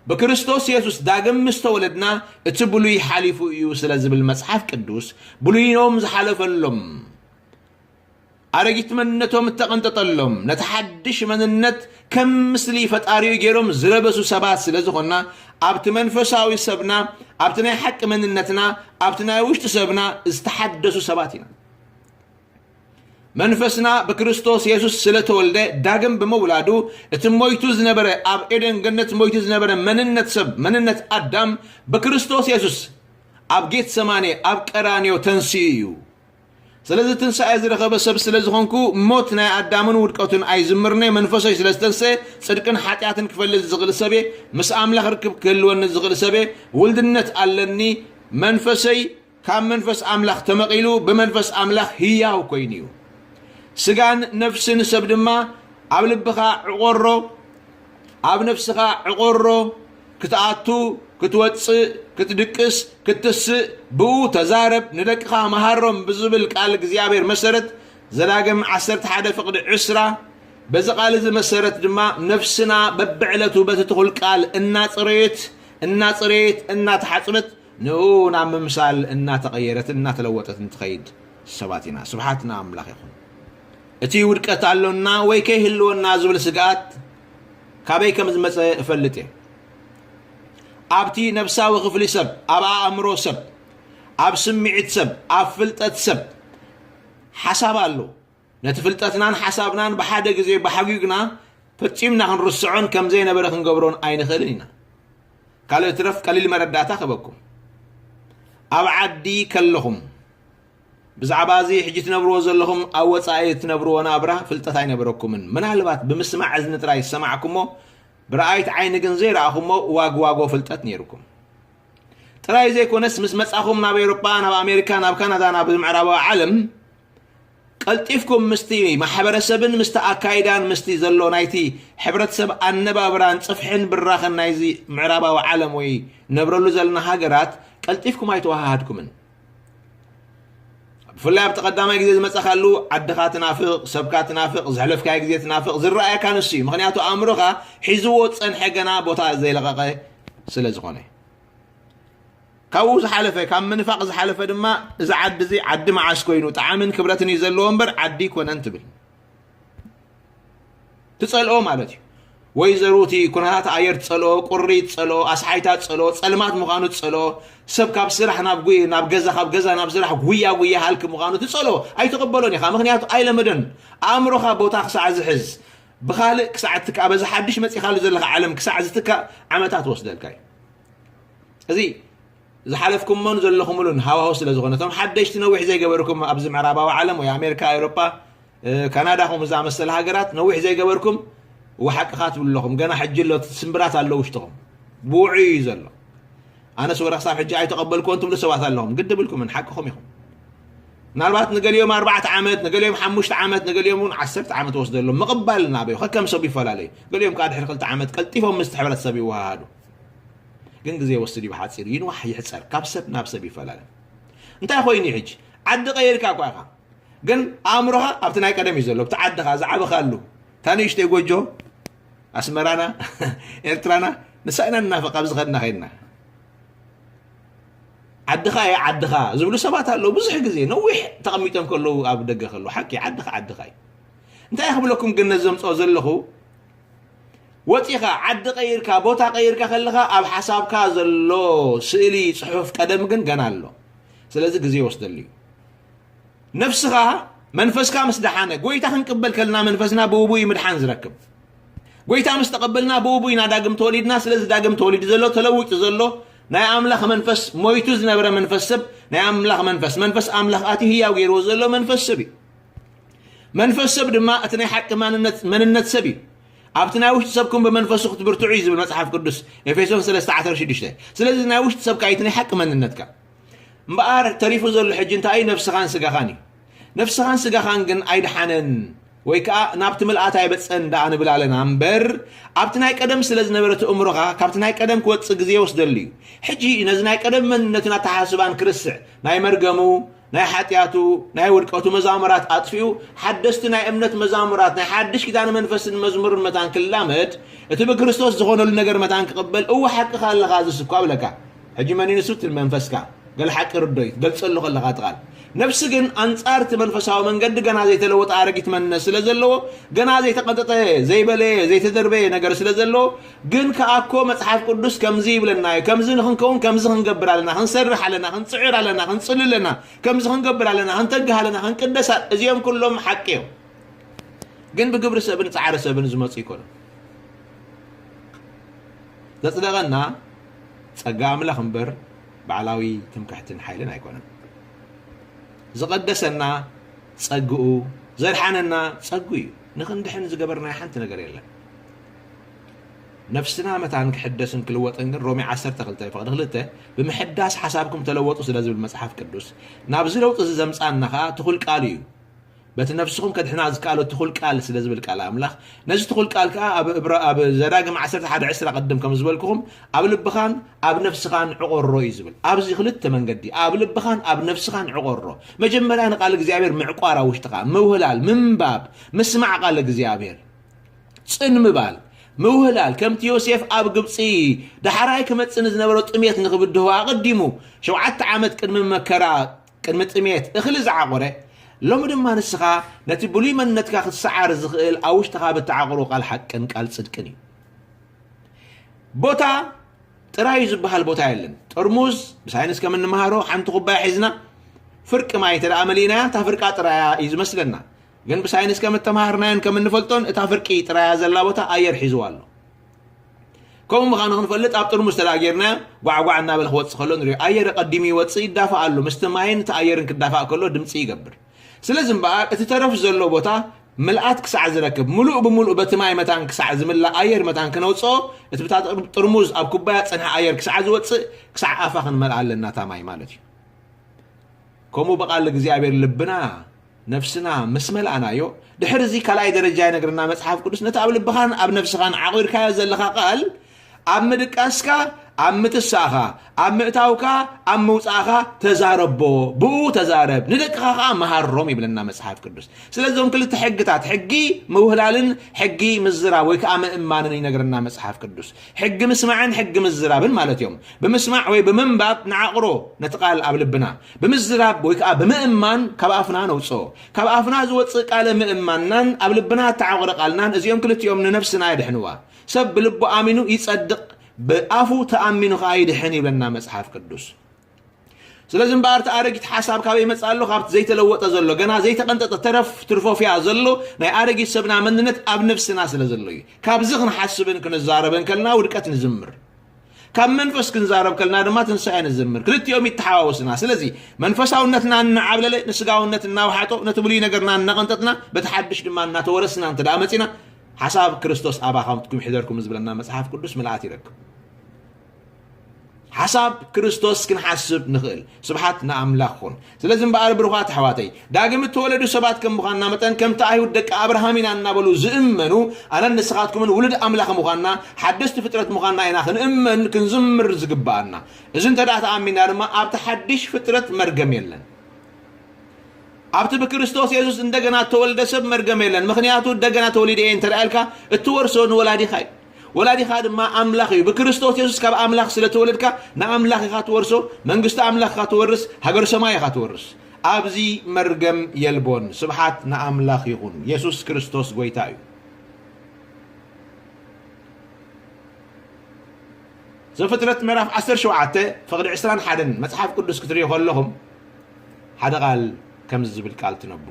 ብክርስቶስ የሱስ ዳግም ምስ ተወለድና፣ እቲ ብሉይ ሓሊፉ እዩ ስለ ዝብል መጽሓፍ ቅዱስ፣ ብሉይኖም ዝሓለፈሎም፣ ኣረጊት መንነቶም እተቐንጠጠሎም፣ ነቲ ሓድሽ መንነት ከም ምስሊ ፈጣሪኡ ገይሮም ዝለበሱ ሰባት ስለ ዝኾንና፣ ኣብቲ መንፈሳዊ ሰብና፣ ኣብቲ ናይ ሓቂ መንነትና፣ ኣብቲ ናይ ውሽጢ ሰብና ዝተሓደሱ ሰባት ኢና። መንፈስና ብክርስቶስ የሱስ ስለ ተወልደ፣ ዳግም ብምውላዱ፣ እቲ ሞይቱ ዝነበረ፣ ኣብ ኤደን ገነት ሞይቱ ዝነበረ መንነት ሰብ፣ መንነት ኣዳም፣ ብክርስቶስ የሱስ ኣብ ጌትሰማኔ፣ ኣብ ቀራንዮ ተንሲኡ እዩ። ስለዚ ትንሳኤ ዝረኸበ ሰብ ስለ ዝኾንኩ፣ ሞት ናይ ኣዳምን ውድቀቱን ኣይዝምርን'የ። መንፈሰይ ስለ ዝተንስአ፣ ጽድቅን ሓጢኣትን ክፈልጥ ዝኽእል ሰብ እየ። ምስ ኣምላኽ ርክብ ክህልወኒ ዝኽእል ሰብ እየ። ውልድነት ኣለኒ። መንፈሰይ ካብ መንፈስ ኣምላኽ ተመቒሉ፣ ብመንፈስ ኣምላኽ ህያው ኮይኑ እዩ። ስጋን ነፍስን ሰብ ድማ ኣብ ልብኻ ዕቖሮ፣ ኣብ ነፍስኻ ዕቖሮ፣ ክትኣቱ፣ ክትወጽእ፣ ክትድቅስ፣ ክትስእ፣ ብኡ ተዛረብ፣ ንደቅኻ መሃሮም ብዝብል ቃል እግዚኣብሔር መሰረት፣ ዘዳግም ዓሰርተ ሓደ ፍቕዲ ዕስራ፣ በዚ ቃል እዚ መሰረት ድማ ነፍስና በብዕለቱ በቲ ትኹል ቃል እናጸረየት፣ እናጸረየት፣ እናተሓጽበት፣ ንኡ ናብ ምምሳል እናተቐየረትን እናተለወጠትን ትኸይድ ሰባት ኢና። ስብሓት ንኣምላኽ ይኹን። እቲ ውድቀት ኣሎና ወይ ከይህልወና ዝብል ስግኣት ካበይ ከም ዝመጸ እፈልጥ እየ። ኣብቲ ነፍሳዊ ክፍሊ ሰብ፣ ኣብ ኣእምሮ ሰብ፣ ኣብ ስምዒት ሰብ፣ ኣብ ፍልጠት ሰብ ሓሳብ ኣሎ። ነቲ ፍልጠትናን ሓሳብናን ብሓደ ግዜ ባሕጒግና ፈጺምና ክንርስዖን ከም ዘይነበረ ክንገብሮን ኣይንኽእልን ኢና። ካልእ ትረፍ ቀሊል መረዳእታ ክህበኩም። ኣብ ዓዲ ከለኹም ብዛዕባ እዚ ሕጂ ትነብርዎ ዘለኹም ኣብ ወጻኢ እትነብርዎ ናብራ ፍልጠት ኣይነበረኩምን። ምናልባት ብምስማዕ እዝኒ ጥራይ ዝሰማዕኩሞ፣ ብረኣይት ዓይኒ ግን ዘይረኣኹሞ ዋግዋጎ ፍልጠት ነይርኩም። ጥራይ ዘይኮነስ ምስ መጻኹም ናብ ኤውሮጳ፣ ናብ ኣሜሪካ፣ ናብ ካናዳ፣ ናብ ምዕራባዊ ዓለም ቀልጢፍኩም ምስቲ ማሕበረሰብን ምስቲ ኣካይዳን ምስቲ ዘሎ ናይቲ ሕብረተሰብ ኣነባብራን ጽፍሕን ብራኸን ናይዚ ምዕራባዊ ዓለም ወይ ነብረሉ ዘለና ሃገራት ቀልጢፍኩም ኣይተወሃሃድኩምን። ብፍላይ ኣብቲ ቀዳማይ ግዜ ዝመጻኻሉ ዓድኻ ትናፍቕ፣ ሰብካ ትናፍቕ፣ ዘሕለፍካዮ ግዜ ትናፍቕ፣ ዝረኣየካ ንሱ እዩ። ምኽንያቱ ኣእምሮኻ ሒዝዎ ዝጸንሐ ገና ቦታ ዘይለቐቐ ስለ ዝኾነ። ካብኡ ዝሓለፈ፣ ካብ ምንፋቕ ዝሓለፈ ድማ እዚ ዓዲ እዚ ዓዲ መዓስ ኮይኑ ጣዕምን ክብረትን እዩ ዘለዎ እምበር ዓዲ ኣይኮነን ትብል። ትጸልኦ ማለት እዩ። ወይዘሮ እቲ ኩነታት ኣየር ትጸልኦ፣ ቁሪ ትጸልኦ፣ ኣስሓይታ ትጸልኦ፣ ጸልማት ምዃኑ ትጸልኦ፣ ሰብ ካብ ስራሕ ናብ ጉ-፣ ናብ ገዛ፣ ካብ ገዛ ናብ ስራሕ ጉያ ጉያ ሃልኪ ምዃኑ ትጸልኦ፣ ኣይትቕበሎን ኢኻ። ምኽንያቱ ኣይለመደን። ኣእምሮኻ ቦታ ክሳዕ ዝሕዝ፣ ብኻልእ ክሳዕ እትካ-፣ በዚ ሓድሽ መጺኻሉ ዘለኻ ዓለም ክሳዕ ዝትካእ ዓመታት ወስደልካ እዩ። እዚ ዝሓለፍኩሞን ዘለኹምሉን ሃዋሁ ስለ ዝኾነ፣ እቶም ሓደሽቲ ነዊሕ ዘይገበርኩም ኣብዚ ምዕራባዊ ዓለም ወይ ኣሜሪካ፣ ኤውሮጳ፣ እ፣ ካናዳ ከምኡ ዝኣመሰለ ሃገራት ነዊሕ ዘይገበርኩም፣ እወ ሓቅኻ ትብሉ ኣለኹም። ገና ሕጂ ኣሎ፣ እቲ ስምብራት ኣሎ ውሽጥኹም። ብውዑይ እዩ ዘሎ። ኣነስ ወረ ክሳብ ሕጂ ኣይተቐበልኩዎን ትብሉ ሰባት ኣለኹም። ግዲ ብልኩምን፣ ሓቅኹም ኢኹም። ምናልባት ንገሊኦም ኣርባዕተ ዓመት፣ ንገሊኦም ሓሙሽተ ዓመት፣ ንገሊኦም እውን ዓሰርተ ዓመት ወስደሎም። ምቕባል እናበዩ ከከም ሰብ ይፈላለዩ። ገሊኦም ከዓ ድሕሪ ክልተ ዓመት ቀልጢፎም ምስቲ ሕብረተሰብ ይወሃሃዱ። ግን ግዜ ይወስድ እዩ፣ ብሓፂሩ ይንዋሕ ይሕፀር፣ ካብ ሰብ ናብ ሰብ ይፈላለ። እንታይ ኮይኑ ሕጂ ዓዲ ቀይርካ እኳ ኢኻ፣ ግን ኣእምሮኻ ኣብቲ ናይ ቀደም እዩ ዘሎ። ኣብቲ ዓድኻ ዝዓበኻሉ፣ እታ ንእሽተይ ጎጆ ኣስመራና ኤርትራና ንሳ ኢና ንናፍቕ፣ ኣብዚ ኸድና ኸድና። ዓድኻ እየ ዓድኻ ዝብሉ ሰባት ኣለዉ። ብዙሕ ግዜ ነዊሕ ተቐሚጦም ከለዉ ኣብ ደገ ከለዉ፣ ሓቂ ዓድኻ ዓድኻ እዩ። እንታይ ክብለኩም ግን ነዚ ዘምፅኦ ዘለኹ፣ ወፂኻ ዓዲ ቀይርካ ቦታ ቀይርካ ከለኻ ኣብ ሓሳብካ ዘሎ ስእሊ ፅሑፍ ቀደም ግን ገና ኣሎ። ስለዚ ግዜ ይወስደሉ እዩ። ነፍስኻ መንፈስካ ምስ ደሓነ፣ ጎይታ ክንቅበል ከለና መንፈስና ብውቡይ ምድሓን ዝረክብ። ጎይታ ምስ ተቐበልና ብውቡይ ኢና ዳግም ተወሊድና። ስለዚ ዳግም ተወሊዱ ዘሎ፣ ተለዊጡ ዘሎ ናይ ኣምላኽ መንፈስ፣ ሞይቱ ዝነበረ መንፈስ ሰብ ናይ ኣምላኽ መንፈስ፣ መንፈስ ኣምላኽ ኣትዩ ህያው ገይርዎ ዘሎ መንፈስ ሰብ እዩ። መንፈስ ሰብ ድማ እቲ ናይ ሓቂ ማንነት፣ መንነት ሰብ እዩ። ኣብቲ ናይ ውሽጢ ሰብኩም ብመንፈሱ ክትብርትዑ እዩ ዝብል መጽሓፍ ቅዱስ፣ ኤፌሶን ሰለስተ ዓሰርተ ሽዱሽተ። ስለዚ ናይ ውሽጢ ሰብካ እዩ እቲ ናይ ሓቂ መንነትካ። እምበኣር ተሪፉ ዘሎ ሕጂ እንታይ እዩ? ነፍስኻን ስጋኻን እዩ። ነፍስኻን ስጋኻን ግን ኣይድሓነን ወይ ከኣ ናብቲ ምልኣት ኣይበጽአን ደኣ ንብል ኣለና እምበር፣ ኣብቲ ናይ ቀደም ስለ ዝነበረ እቲ እምሮኻ ካብቲ ናይ ቀደም ክወጽእ ግዜ ይወስደሉ እዩ። ሕጂ ነዚ ናይ ቀደም መንነትን ኣተሓሳስባን ክርስዕ፣ ናይ መርገሙ፣ ናይ ሓጢኣቱ፣ ናይ ውድቀቱ መዛሙራት ኣጥፊኡ፣ ሓደስቲ ናይ እምነት መዛሙራት፣ ናይ ሓድሽ ኪዳን መንፈስን መዝሙርን መታን ክላመድ፣ እቲ ብክርስቶስ ዝኾነሉ ነገር መታን ክቕበል፣ እወ ሓቅኻ ኣለኻ፣ ዝስኳ ብለካ። ሕጂ መን እዩ ንሱ? እቲ መንፈስካ። ገለ ሓቂ ርዶ እዩ፣ ትገልጸሉ ከለኻ እቲ ቃል። ነፍሲ ግን ኣንጻር እቲ መንፈሳዊ መንገዲ ገና ዘይተለወጠ ኣረጊት መንነት ስለ ዘለዎ፣ ገና ዘይተቐንጠጠ፣ ዘይበለየ፣ ዘይተደርበየ ነገር ስለ ዘለዎ፣ ግን ከኣ እኮ መጽሓፍ ቅዱስ ከምዚ ይብለና እዩ፣ ከምዚ ንኽንከውን ከምዚ ክንገብር ኣለና፣ ክንሰርሕ ኣለና፣ ክንጽዕር ኣለና፣ ክንጽሊ ኣለና፣ ከምዚ ክንገብር ኣለና፣ ክንተግህ ኣለና፣ ክንቅደስ ኣለ-፣ እዚኦም ኩሎም ሓቂ እዮም። ግን ብግብሪ ሰብን ጻዕሪ ሰብን ዝመጹ ኣይኮኑን። ዘጽደቐና ጸጋ ኣምላኽ እምበር ባዕላዊ ትምክሕትን ሓይልን ኣይኮነን። ዝቐደሰና ጸግኡ፣ ዘድሓነና ጸግኡ እዩ። ንኽንድሕን ዝገበርናዮ ሓንቲ ነገር የለን። ነፍስና መታን ክሕደስን ክልወጥን ግን ሮሜ ዓሰርተ ክልተ ፍቕዲ ክልተ ብምሕዳስ ሓሳብኩም ተለወጡ ስለ ዝብል መጽሓፍ ቅዱስ፣ ናብዚ ለውጢ እዚ ዘምጻና ኸኣ ትኹል ቃሉ እዩ። በቲ ነፍስኹም ከድሕና ዝከኣሎ ትኹል ቃል ስለ ዝብል ቃል ኣምላኽ፣ ነዚ ትኹል ቃል ከኣ ኣብ እብራ-፣ ኣብ ዘዳግም ዓሰርተ ሓደ ዕስራ ቅድም ከም ዝበልኩኹም ኣብ ልብኻን ኣብ ነፍስኻን ዕቖሮ እዩ ዝብል። ኣብዚ ክልተ መንገዲ፣ ኣብ ልብኻን ኣብ ነፍስኻን ዕቖሮ። መጀመርያ ንቃል እግዚኣብሔር ምዕቋር ኣብ ውሽጥኻ፣ ምውህላል፣ ምንባብ፣ ምስማዕ ቃል እግዚኣብሔር። ጽን ምባል፣ ምውህላል፣ ከምቲ ዮሴፍ ኣብ ግብጺ ዳሕራይ ክመጽእ ንዝነበሮ ጥሜት ንኽብድሆ ኣቐዲሙ ሸውዓተ ዓመት ቅድሚ መከራ፣ ቅድሚ ጥሜት እኽሊ ዝዓቖረ፣ ሎሚ ድማ ንስኻ ነቲ ብሉይ መንነትካ ክትሰዓር ዝኽእል ኣብ ውሽጥኻ ብትዓቕሮ ቃል ሓቅን ቃል ጽድቅን እዩ። ቦታ ጥራይ እዩ ዝበሃል ቦታ የለን። ጥርሙዝ ብሳይንስ ከም እንመሃሮ ሓንቲ ኩባያ ሒዝና ፍርቂ ማይ እንተ ደኣ መሊእናያ እታ ፍርቃ ጥራያ እዩ ዝመስለና። ግን ብሳይንስ ከም እተምሃርናዮን ከም እንፈልጦን እታ ፍርቂ ጥራያ ዘላ ቦታ ኣየር ሒዝዋ ኣሎ። ከምኡ ምዃኑ ክንፈልጥ ኣብ ጥርሙዝ እንተ ደኣ ጌርናዮ ጓዕጓዕ እናበለ ክወጽእ ከሎ ንሪኦ። ኣየር ቀዲሙ ይወጽእ ይዳፋእ ኣሎ። ምስቲ ማይን እቲ ኣየርን ክዳፋእ ከሎ ድምጺ ይገብር። ስለዚ እምበኣር እቲ ተረፍ ዘሎ ቦታ ምልኣት ክሳዕ ዝረክብ፣ ምሉእ ብምሉእ በቲ ማይ መታን ክሳዕ ዝምላእ፣ ኣየር መታን ክነውፅኦ፣ እቲ ብታ ጥር-፣ ጥርሙዝ ኣብ ኩባያ ዝፀንሐ ኣየር ክሳዕ ዝወፅእ፣ ክሳዕ ኣፋ ክንመልኣ ኣለና እታ ማይ ማለት እዩ። ከምኡ ብቓል እግዚኣብሔር ልብና፣ ነፍስና ምስ መልኣናዮ፣ ድሕሪ እዚ ካልኣይ ደረጃ ይነግረና መጽሓፍ ቅዱስ፣ ነቲ ኣብ ልብኻን ኣብ ነፍስኻን ዓቑርካዮ ዘለኻ ቃል፣ ኣብ ምድቃስካ፣ ኣብ ምትሳእኻ፣ ኣብ ምእታውካ፣ ኣብ ምውጻእኻ ተዛረቦ፣ ብኡ ተዛረብ፣ ንደቅኻ ኸኣ መሃሮም ይብለና መጽሓፍ ቅዱስ። ስለዚ እዞም ክልተ ሕግታት፣ ሕጊ ምውህላልን ሕጊ ምዝራብ ወይ ከኣ ምእማንን ይነግረና መጽሓፍ ቅዱስ። ሕጊ ምስማዕን ሕጊ ምዝራብን ማለት እዮም። ብምስማዕ ወይ ብምንባብ ንዓቕሮ ነቲ ቃል ኣብ ልብና፣ ብምዝራብ ወይ ከኣ ብምእማን ካብ ኣፍና ነውጽኦ። ካብ ኣፍና ዝወጽእ ቃለ ምእማንናን ኣብ ልብና እተዓቑረ ቃልናን እዚኦም ክልቲኦም ንነፍስና የድሕንዋ። ሰብ ብልቡ ኣሚኑ ይጸድቕ፣ ብኣፉ ተኣሚኑ ከኣ ይድሕን ይብለና መጽሓፍ ቅዱስ። ስለዚ እምበኣር እቲ ኣረጊት ሓሳብ ካበይ ይመጽእ ኣሎ? ካብቲ ዘይተለወጠ ዘሎ፣ ገና ዘይተቐንጠጠ ተረፍ ትርፎፍያ ዘሎ ናይ ኣረጊት ሰብና መንነት ኣብ ነፍስና ስለ ዘሎ እዩ። ካብዚ ክንሓስብን ክንዛረብን ከለና ውድቀት ንዝምር። ካብ መንፈስ ክንዛረብ ከለና ድማ ትንሳኤ ንዝምር። ክልቲኦም ይተሓዋወስና። ስለዚ መንፈሳውነትና እናዓብለለ ንስጋውነት እናውሓጦ ነቲ ብሉይ ነገርና እናቐንጠጥና በቲ ሓድሽ ድማ እናተወረስና እንተ ደኣ መጺና ሓሳብ ክርስቶስ ኣባኻትኩም ይሕደርኩም ዝብለና መጽሓፍ ቅዱስ ምልኣት ይረክብ። ሓሳብ ክርስቶስ ክንሓስብ ንኽእል። ስብሓት ንኣምላኽ ኹን። ስለዚ እምበኣር ብሩኻት ኣሕዋተይ፣ ዳግም እተወለዱ ሰባት ከም ምዃንና መጠን ከምቲ ኣይሁድ ደቂ ኣብርሃም ኢና እናበሉ ዝእመኑ ኣነን ንስኻትኩምን ውሉድ ኣምላኽ ምዃንና ሓደስቲ ፍጥረት ምዃንና ኢና ክንእመን ክንዝምር ዝግብኣና። እዚ እንተ ደኣ ተኣሚንና ድማ ኣብቲ ሓድሽ ፍጥረት መርገም የለን። ኣብቲ ብክርስቶስ የሱስ እንደገና እተወልደ ሰብ መርገም የለን። ምኽንያቱ እንደገና ተወሊደ እየ እንተ ደኣ ኢልካ እትወርሶ ንወላዲኻ እዩ። ወላዲኻ ድማ ኣምላኽ እዩ። ብክርስቶስ የሱስ ካብ ኣምላኽ ስለ ተወለድካ ንኣምላኽ ኢኻ ትወርሶ፣ መንግስቲ ኣምላኽ ኢኻ ትወርስ፣ ሃገር ሰማይ ኢኻ ትወርስ። ኣብዚ መርገም የልቦን። ስብሓት ንኣምላኽ ይኹን። የሱስ ክርስቶስ ጎይታ እዩ። ዘፍጥረት ምዕራፍ ዓሰርተ ሸውዓተ ፍቕዲ ዕስራን ሓደን መጽሓፍ ቅዱስ ክትርእዮ ከለኹም ሓደ ቃል ከምዚ ዝብል ቃል ትነቡ።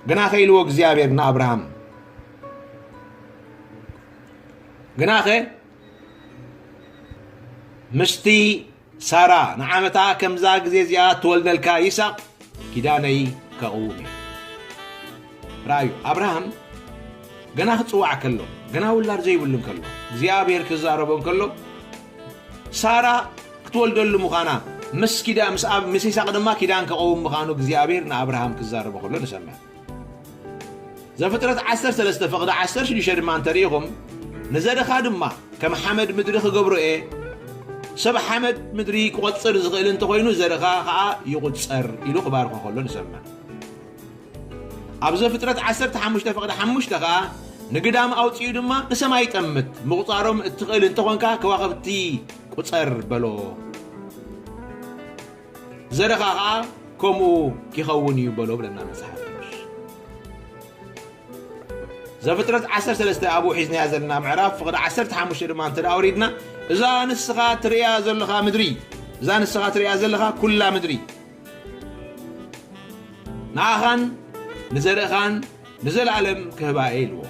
ግናኸ ኢልዎ እግዚኣብሔር ንኣብርሃም፣ ግናኸ ምስቲ ሳራ ንዓመታ ከምዛ ግዜ እዚኣ እትወልደልካ ይስሐቅ ኪዳነይ ከቕውም እየ። ረኣዩ፣ ኣብርሃም ገና ክጽዋዕ ከሎ፣ ገና ውላድ ዘይብሉ እንከሎ፣ እግዚኣብሔር ክዛረቦ እንከሎ፣ ሳራ ክትወልደሉ ምዃና፣ ምስ ኪዳ-፣ ምስ ኣብ-፣ ምስ ይስሐቅ ድማ ኪዳን ከቐውም ምዃኑ እግዚኣብሔር ንኣብርሃም ክዛረቦ ከሎ ንሰምዕ። ዘፍጥረት ዓሰርተ ሰለስተ ፍቕዲ ዓሰርተ ሽዱሽተ ድማ እንተሪኢኹም፣ ንዘርኻ ድማ ከም ሓመድ ምድሪ ክገብሮ እየ፣ ሰብ ሓመድ ምድሪ ክቖጽር ዝኽእል እንተኾይኑ ዘርኻ ኸኣ ይቑጸር ኢሉ ክባርኾ ከሎ ንሰምዕ። ኣብ ዘፍጥረት ዓሰርተ ሓሙሽተ ፍቕዲ ሓሙሽተ ኸኣ ንግዳም ኣውጺኡ ድማ ንሰማይ ጠምት፣ ምቑጻሮም እትኽእል እንተኾንካ ከዋኽብቲ ቁጸር በሎ። ዘርኻ ኸኣ ከምኡ ኪኸውን እዩ በሎ ብለና መጽሓፍ ቅዱስ። ዘፍጥረት ዓሰርተ ሰለስተ ኣብኡ ሒዝናያ ዘለና ምዕራፍ ፍቕዲ ዓሰርተ ሓሙሽተ ድማ እንተ ደኣ ኣውሪድና፣ እዛ ንስኻ ትርእያ ዘለኻ ምድሪ፣ እዛ ንስኻ ትርእያ ዘለኻ ኩላ ምድሪ ንኣኻን ንዘርእኻን ንዘለኣለም ክህባ እየ ኢልዎ።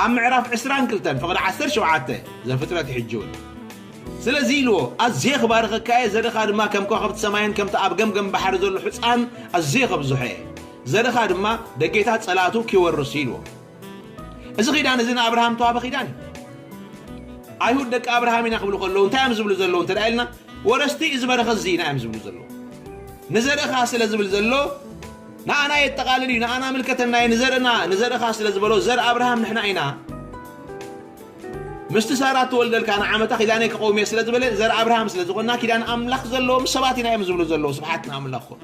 ኣብ ምዕራፍ ዕስራን ክልተን ፍቕዲ ዓሰርተ ሸውዓተ ዘፍጥረት ሕጂ እውን ስለዚ ኢልዎ፣ ኣዝየ ክባርኸካ እየ፣ ዘርእኻ ድማ ከም ከዋኽብቲ ሰማይን ከምቲ ኣብ ገምገም ባሕሪ ዘሎ ሑጻን ኣዝየ ከብዝሖ እየ፣ ዘርእኻ ድማ ደጌታት ጸላእቱ ኪወርስ እዩ ኢልዎ። እዚ ኺዳን እዚ ንኣብርሃም ተዋህበ ኺዳን እዩ። ኣይሁድ ደቂ ኣብርሃም ኢና ክብሉ ከለዉ እንታይ እዮም ዝብሉ ዘለዉ እንተ ደኣ ኢልና፣ ወረስቲ እዚ በረኸት እዚ ኢና እዮም ዝብሉ ዘለዉ። ንዘርእኻ ስለ ዝብል ዘሎ ንኣና የጠቓልል እዩ፣ ንኣና ምልከተና እዩ፣ ንዘርእና፣ ንዘርእኻ ስለ ዝበሎ ዘር ኣብርሃም ንሕና ኢና። ምስቲ ሳራ እትወልደልካ ንዓመታ ኪዳነይ ክቐውም እየ ስለ ዝበለ ዘር ኣብርሃም ስለ ዝኾንና ኪዳን ኣምላኽ ዘለዎም ሰባት ኢና እዮም ዝብሉ ዘለዉ። ስብሓት ንኣምላኽ ይኹን።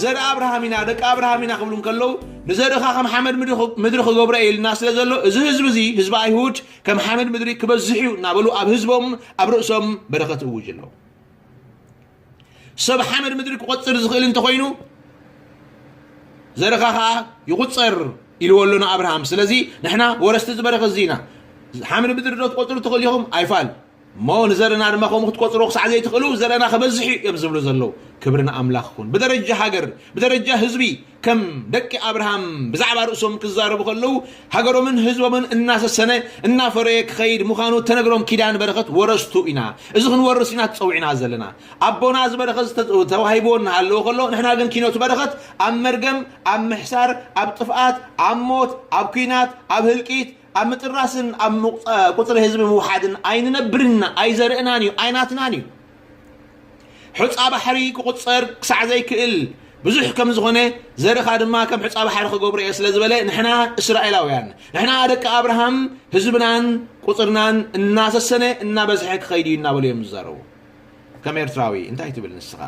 ዘር ኣብርሃም ኢና፣ ደቂ ኣብርሃም ኢና ክብሉ እንከለዉ ንዘርእኻ ከም ሓመድ ምድሪ ኽ-፣ ምድሪ ክገብሮ እየ ኢልና ስለ ዘሎ እዚ ህዝቢ እዚ፣ ህዝቢ ኣይሁድ ከም ሓመድ ምድሪ ክበዝሕ እዩ እናበሉ ኣብ ህዝቦም ኣብ ርእሶም በረኸት እውጅ ኣለዉ። ሰብ ሓመድ ምድሪ ክቖጽር ዝኽእል እንተኾይኑ ዘርኻ ኸኣ ይቑጸር ኢልዎ ኣሎ ንኣብርሃም። ስለዚ ንሕና ወረስቲ እዚ በረኸት እዚ ኢና። ሓመድ ምድሪ ዶ ትቖጽሩ ትኽእሉ ኢኹም? ኣይፋል። እሞ ንዘርእና ድማ ከምኡ ክትቆጽርዎ ክሳዕ ዘይትኽእሉ ዘርእና ክበዝሕ እዩ እዮም ዝብሉ ዘለዉ። ክብሪ ንኣምላኽ ይኹን። ብደረጃ ሃገር፣ ብደረጃ ህዝቢ፣ ከም ደቂ ኣብርሃም ብዛዕባ ርእሶም ክዛረቡ ከለዉ፣ ሃገሮምን ህዝቦምን እናሰሰነ፣ እናፈረየ ክኸይድ ምዃኑ ተነግሮም። ኪዳን በረኸት ወረስቱ ኢና። እዚ ክንወርስ ኢና ተጸዊዕና ዘለና። ኣቦና እዚ በረኸት ዝተ-፣ ተዋሂብዎ እናሃለወ ከሎ፣ ንሕና ግን ኪኖቱ በረኸት ኣብ መርገም፣ ኣብ ምሕሳር፣ ኣብ ጥፍኣት፣ ኣብ ሞት፣ ኣብ ኲናት፣ ኣብ ህልቂት፣ ኣብ ምጥራስን ኣብ ምቁ-፣ ቁጽሪ ህዝቢ ምውሓድን ኣይንነብርን፣ ኣይዘርእናን እዩ፣ ኣይናትናን እዩ። ሑጻ ባሕሪ ክቑጸር ክሳዕ ዘይክእል ብዙሕ ከም ዝኾነ፣ ዘርእኻ ድማ ከም ሑጻ ባሕሪ ክገብሮ እየ ስለ ዝበለ፣ ንሕና እስራኤላውያን፣ ንሕና ደቂ ኣብርሃም፣ ህዝብናን ቁጽርናን እናሰሰነ እናበዝሐ ክኸይድ እዩ እናበሉ እዮም ዝዛረቡ። ከም ኤርትራዊ እንታይ ትብል ንስኻ?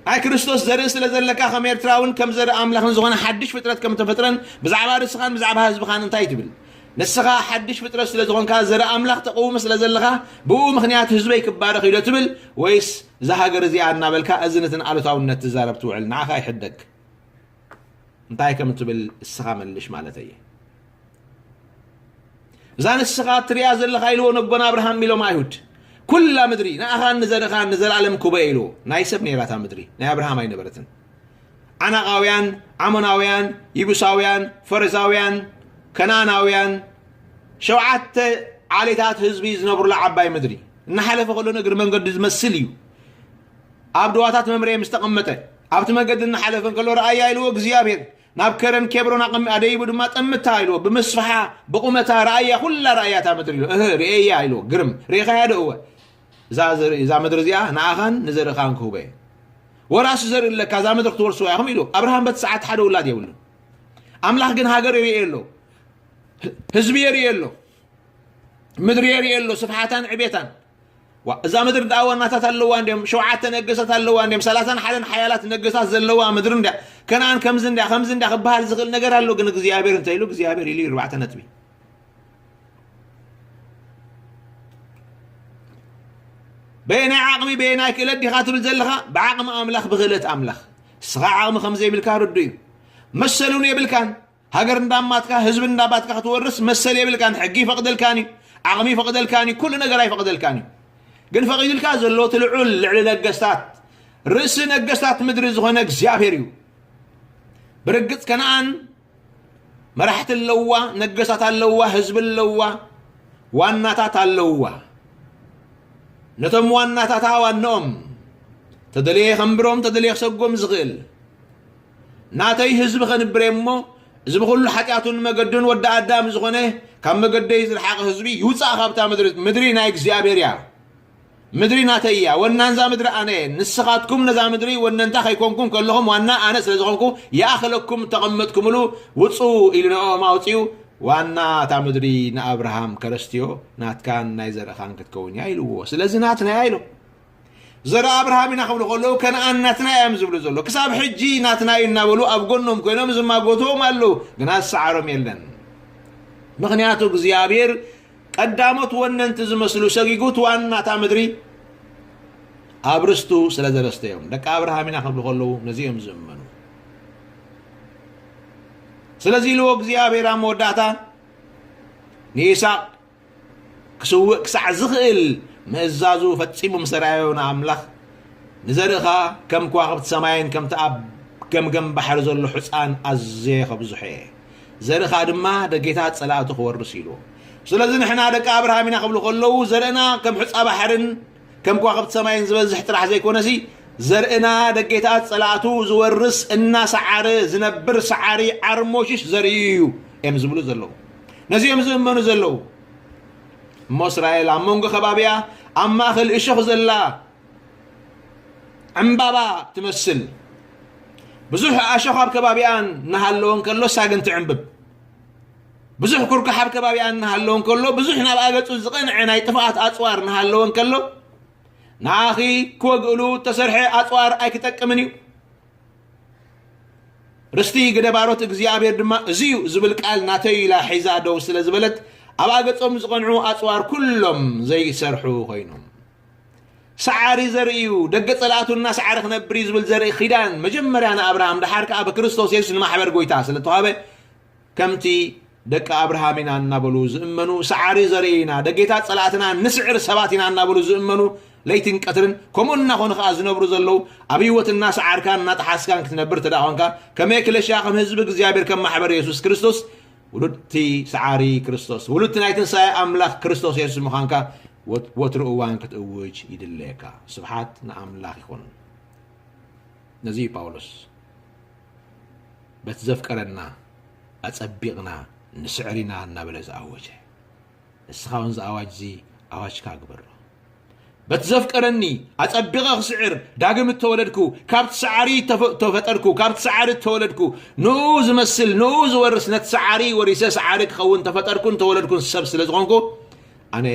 ናይ ክርስቶስ ዘርኢ ስለ ዘለካ፣ ከም ኤርትራውን ከም ዘርኢ ኣምላኽን ዝኾነ ሓድሽ ፍጥረት ከም ተፈጥረን ብዛዕባ ርእስኻን ብዛዕባ ህዝብኻን እንታይ ትብል? ንስኻ ሓድሽ ፍጥረት ስለ ዝኾንካ፣ ዘርኢ ኣምላኽ ተቐውሞ ስለ ዘለኻ፣ ብኡ ምኽንያት ህዝበይ ክባረኽ ኢሎ ትብል? ወይስ እዛ ሃገር እዚኣ እናበልካ እዝንትን ኣሉታውነት ትዛረብ ትውዕል? ንዓኻ ይሕደግ። እንታይ ከም ትብል እስኻ መልሽ ማለተይ እየ። እዛ ንስኻ ትሪኣ ዘለኻ ኢልዎ ነቦና ኣብርሃም ኢሎም ኣይሁድ። ኩላ ምድሪ ንኣኻን ንዘርእኻን ንዘለኣለም ክበ ኢልዎ። ናይ ሰብ ነይራ እታ ምድሪ፣ ናይ ኣብርሃም ኣይነበረትን። ዓናቓውያን፣ ዓሞናውያን፣ ይቡሳውያን፣ ፈረዛውያን፣ ከነኣናውያን፣ ሸውዓተ ዓሌታት ህዝቢ ዝነብሩላ ዓባይ ምድሪ። እናሓለፈ ከሎ ንእግሪ መንገዱ ዝመስል እዩ። ኣብ ድዋታት መምርሒ ምስ ተቐመጠ፣ ኣብቲ መገዲ እናሓለፈ እንከሎ፣ ረኣያ ኢልዎ እግዚኣብሔር፣ ናብ ከረን ኬብሮን ኣቐሚ-፣ ኣደይቡ ድማ ጠምታ ኢልዎ፣ ብምስፍሓ፣ ብቑመታ ረኣያ፣ ኩላ ረኣያ እታ ምድሪ ኢልዎ። እህ፣ ርእየያ ኢልዎ። ግርም፣ ርኢኻያ ዶ? እወ። እዛ ዘርኢ-፣ እዛ ምድሪ እዚኣ ንኣኻን ንዘርእኻን ክህቦ እየ። ወራሲ ዘርኢ ኣለካ፣ እዛ ምድሪ ክትወርስዋ ኢኹም ኢልዎ። ኣብርሃም በቲ ሰዓት ሓደ ውላድ የብሉን። ኣምላኽ ግን ሃገር የርእየ ኣሎ፣ ህዝቢ የርእየ ኣሎ፣ ምድሪ የርእየ ኣሎ፣ ስፍሓታን ዕቤታን። ዋ፣ እዛ ምድሪ ደኣ ዋናታት ኣለዋ እንድዮም፣ ሸውዓተ ነገስታት ኣለዋ እንድዮም፣ ሰላሳን ሓደን ሓያላት ነገስታት ዘለዋ ምድሪ እንድያ። ከነኣን ከምዚ እንድያ፣ ከምዚ እንድያ ክበሃል ዝኽእል ነገር ኣሎ፣ ግን እግዚኣብሔር እንታይ ኢሉ? እግዚኣብሔር ኢሉ እዩ፣ ኣርባዕተ ነጥቢ። በየናይ ዓቕሚ፣ በየናይ ክእለት ዲኻ ትብል ዘለኻ? ብዓቕሚ ኣምላኽ፣ ብክእለት ኣምላኽ። ንስኻ ዓቕሚ ከም ዘይብልካ ርዱእ እዩ። መሰል እውን የብልካን። ሃገር እንዳማትካ፣ ህዝቢ እንዳባትካ ክትወርስ መሰል የብልካን። ሕጊ ይፈቕደልካን እዩ፣ ዓቕሚ ይፈቕደልካን እዩ፣ ኩሉ ነገር ኣይፈቕደልካን እዩ። ግን ፈቒዱልካ ዘሎ እቲ ልዑል ልዕሊ ነገስታት፣ ርእሲ ነገስታት ምድሪ ዝኾነ እግዚኣብሔር እዩ። ብርግጽ ከነኣን መራሕቲ ኣለዋ፣ ነገስታት ኣለዋ፣ ህዝቢ ኣለዋ፣ ዋናታት ኣለዋ። ነቶም ዋናታታ ዋንኦም፣ ተደለየ ከንብሮም፣ ተደለየ ክሰጎም ዝኽእል፣ ናተይ ህዝቢ ከንብር እየ እሞ፣ እዚ ብኹሉ ሓጢኣቱን መገዱን ወዲ ኣዳም ዝኾነ፣ ካብ መገደይ ዝረሓቐ ህዝቢ ይውጻእ ካብታ ምድሪ። ምድሪ ናይ እግዚኣብሔር እያ። ምድሪ ናተይ እያ። ወናንዛ ምድሪ ኣነ እየ። ንስኻትኩም ነዛ ምድሪ ወነንታ ከይኮንኩም ከለኹም፣ ዋና ኣነ ስለ ዝኾንኩ፣ ይኣኸለኩም ተቐመጥኩምሉ፣ ውጹ ኢሉ ንዕኦም ኣውጺኡ፣ ዋና እታ ምድሪ ንኣብርሃም ከረስትዮ፣ ናትካን ናይ ዘርእኻን ክትከውን እያ ኢልዎ። ስለዚ ናትና እያ ኢሎም። ዘርኢ ኣብርሃም ኢና ክብሉ ከለዉ፣ ከነኣን ናትና እዮም ዝብሉ ዘሎ። ክሳብ ሕጂ ናትና እዩ እናበሉ ኣብ ጎኖም ኮይኖም ዝማጎትዎም ኣለዉ፣ ግና ዝሰዓሮም የለን። ምኽንያቱ እግዚኣብሔር ቀዳሞት ወነንቲ ዝመስሉ ሰጊጉ፣ እቲ ዋና እታ ምድሪ ኣብ ርስቱ ስለ ዘረስተዮም። ደቂ ኣብርሃም ኢና ክብሉ ከለዉ ነዚ እዮም ዝእመኑ። ስለዚ ኢልዎ እግዚኣብሔር ኣብ መወዳእታ ንይስሐቅ ክስውእ ክሳዕ ዝኽእል ምእዛዙ ፈጺሙ ምስ ኣርኣዮ ንኣምላኽ፣ ንዘርእኻ ከም ከዋኽብቲ ሰማይን ከምቲ ኣብ ገምገም ባሕሪ ዘሎ ሑጻን ኣዝየ ከብዝሖ እየ፣ ዘርእኻ ድማ ደጌታት ጸላእቱ ክወርስ ኢልዎ። ስለዚ ንሕና ደቂ ኣብርሃም ኢና ክብሉ ከለዉ፣ ዘርእና ከም ሑጻ ባሕርን ከም ከዋኽብቲ ሰማይን ዝበዝሕ ጥራሕ ዘይኮነሲ፣ ዘርእና ደጌታት ጸላእቱ ዝወርስ እናሰዓረ ዝነብር ሰዓሪ ዓርሞሽሽ ዘርኢ እዩ እዮም ዝብሉ ዘለዉ። ነዚ እዮም ዝእመኑ ዘለዉ። እሞ እስራኤል ኣብ መንጎ ከባቢኣ ኣብ ማእከል እሾኽ ዘላ ዕምባባ ትመስል። ብዙሕ ኣሾኽ ኣብ ከባቢኣ እናሃለወ እንከሎ፣ እሳ ግን ትዕምብብ። ብዙሕ ኩርኩሕ ኣብ ከባቢኣ እናሃለወ እንከሎ፣ ብዙሕ ናብኣ ገጹ ዝቐንዐ ናይ ጥፍኣት ኣጽዋር እናሃለወ እንከሎ፣ ንኣኺ ክወግእሉ እተሰርሐ ኣጽዋር ኣይክጠቅምን እዩ። ርስቲ ግደ ባሮት እግዚኣብሔር ድማ እዚ እዩ ዝብል ቃል ናተይ ኢላ ሒዛ ደው ስለ ዝበለት፣ ኣብኣ ገጾም ዝቐንዑ ኣጽዋር ኩሎም ዘይሰርሑ ኮይኖም። ሰዓሪ ዘርኢ እዩ፣ ደገ ጸላእቱ እናሰዓረ ክነብር እዩ ዝብል ዘርኢ ኪዳን መጀመርያ ንኣብርሃም፣ ደሓር ከኣ ብክርስቶስ የሱስ ንማሕበር ጐይታ ስለ ተዋህበ፣ ከምቲ ደቂ ኣብርሃም ኢና እናበሉ ዝእመኑ፣ ሰዓሪ ዘርኢ ኢና፣ ደጌታት ጸላእትና ንስዕር ሰባት ኢና እናበሉ ዝእመኑ፣ ለይትን ቀትርን ከምኡ እናኾኑ ኸዓ ዝነብሩ ዘለዉ፣ ኣብ ህይወት እናሰዓርካን እናጠሓስካን ክትነብር ተደኣ ኾንካ፣ ከም ኤክለሽያ፣ ከም ህዝቢ እግዚኣብሔር፣ ከም ማሕበር የሱስ ክርስቶስ፣ ውሉድቲ ሰዓሪ ክርስቶስ፣ ውሉድቲ ናይ ትንሳኤ ኣምላኽ ክርስቶስ የሱስ ምዃንካ ወት-፣ ወትሩ እዋን ክትእውጅ ይድለየካ። ስብሓት ንኣምላኽ ይኹን። ነዚ እዩ ጳውሎስ፣ "በቲ ዘፍቀረና ኣጸቢቕና ንስዕር ኢና" እናበለ ዝኣወጀ። ንስኻ እውን እዚ ኣዋጅ እዚ ኣዋጅካ ግበሮ። "በቲ ዘፍቀረኒ ኣጸቢቐ ክስዕር ዳግም እተወለድኩ፣ ካብቲ ሰዓሪ ተፈ-፣ ተፈጠርኩ፣ ካብቲ ሰዓሪ እተወለድኩ፣ ንኡ ዝመስል፣ ንኡ ዝወርስ፣ ነቲ ሰዓሪ ወሪሰ ሰዓሪ ክኸውን ተፈጠርኩን ተወለድኩን ሰብ ስለ ዝኾንኩ፣ ኣነ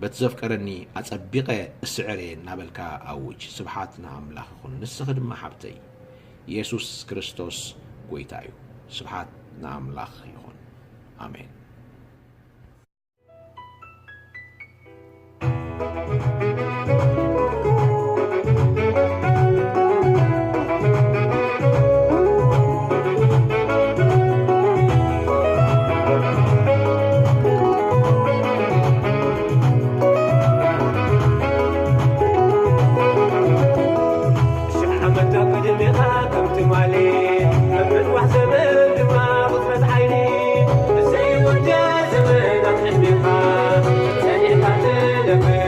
በቲ ዘፍቀረኒ ኣጸቢቐ እስዕር እየ" እናበልካ ኣውጅ። ስብሓት ንኣምላኽ ይኹን። ንስኺ ድማ ሓብተይ፣ የሱስ ክርስቶስ ጐይታ እዩ። ስብሓት ንኣምላኽ ይኹን። ኣሜን። ሽሕ ዓመት ኣብ ቅድሜኻ ከም ትማሊ፣ ኣብ ምንዋሕ ዘመን ድማ ቁጽረት ሓይሊ፣ ብዘይውዳእ ዘመን ኣብ ቅድሜኻ ጸኒዕካ ትነብር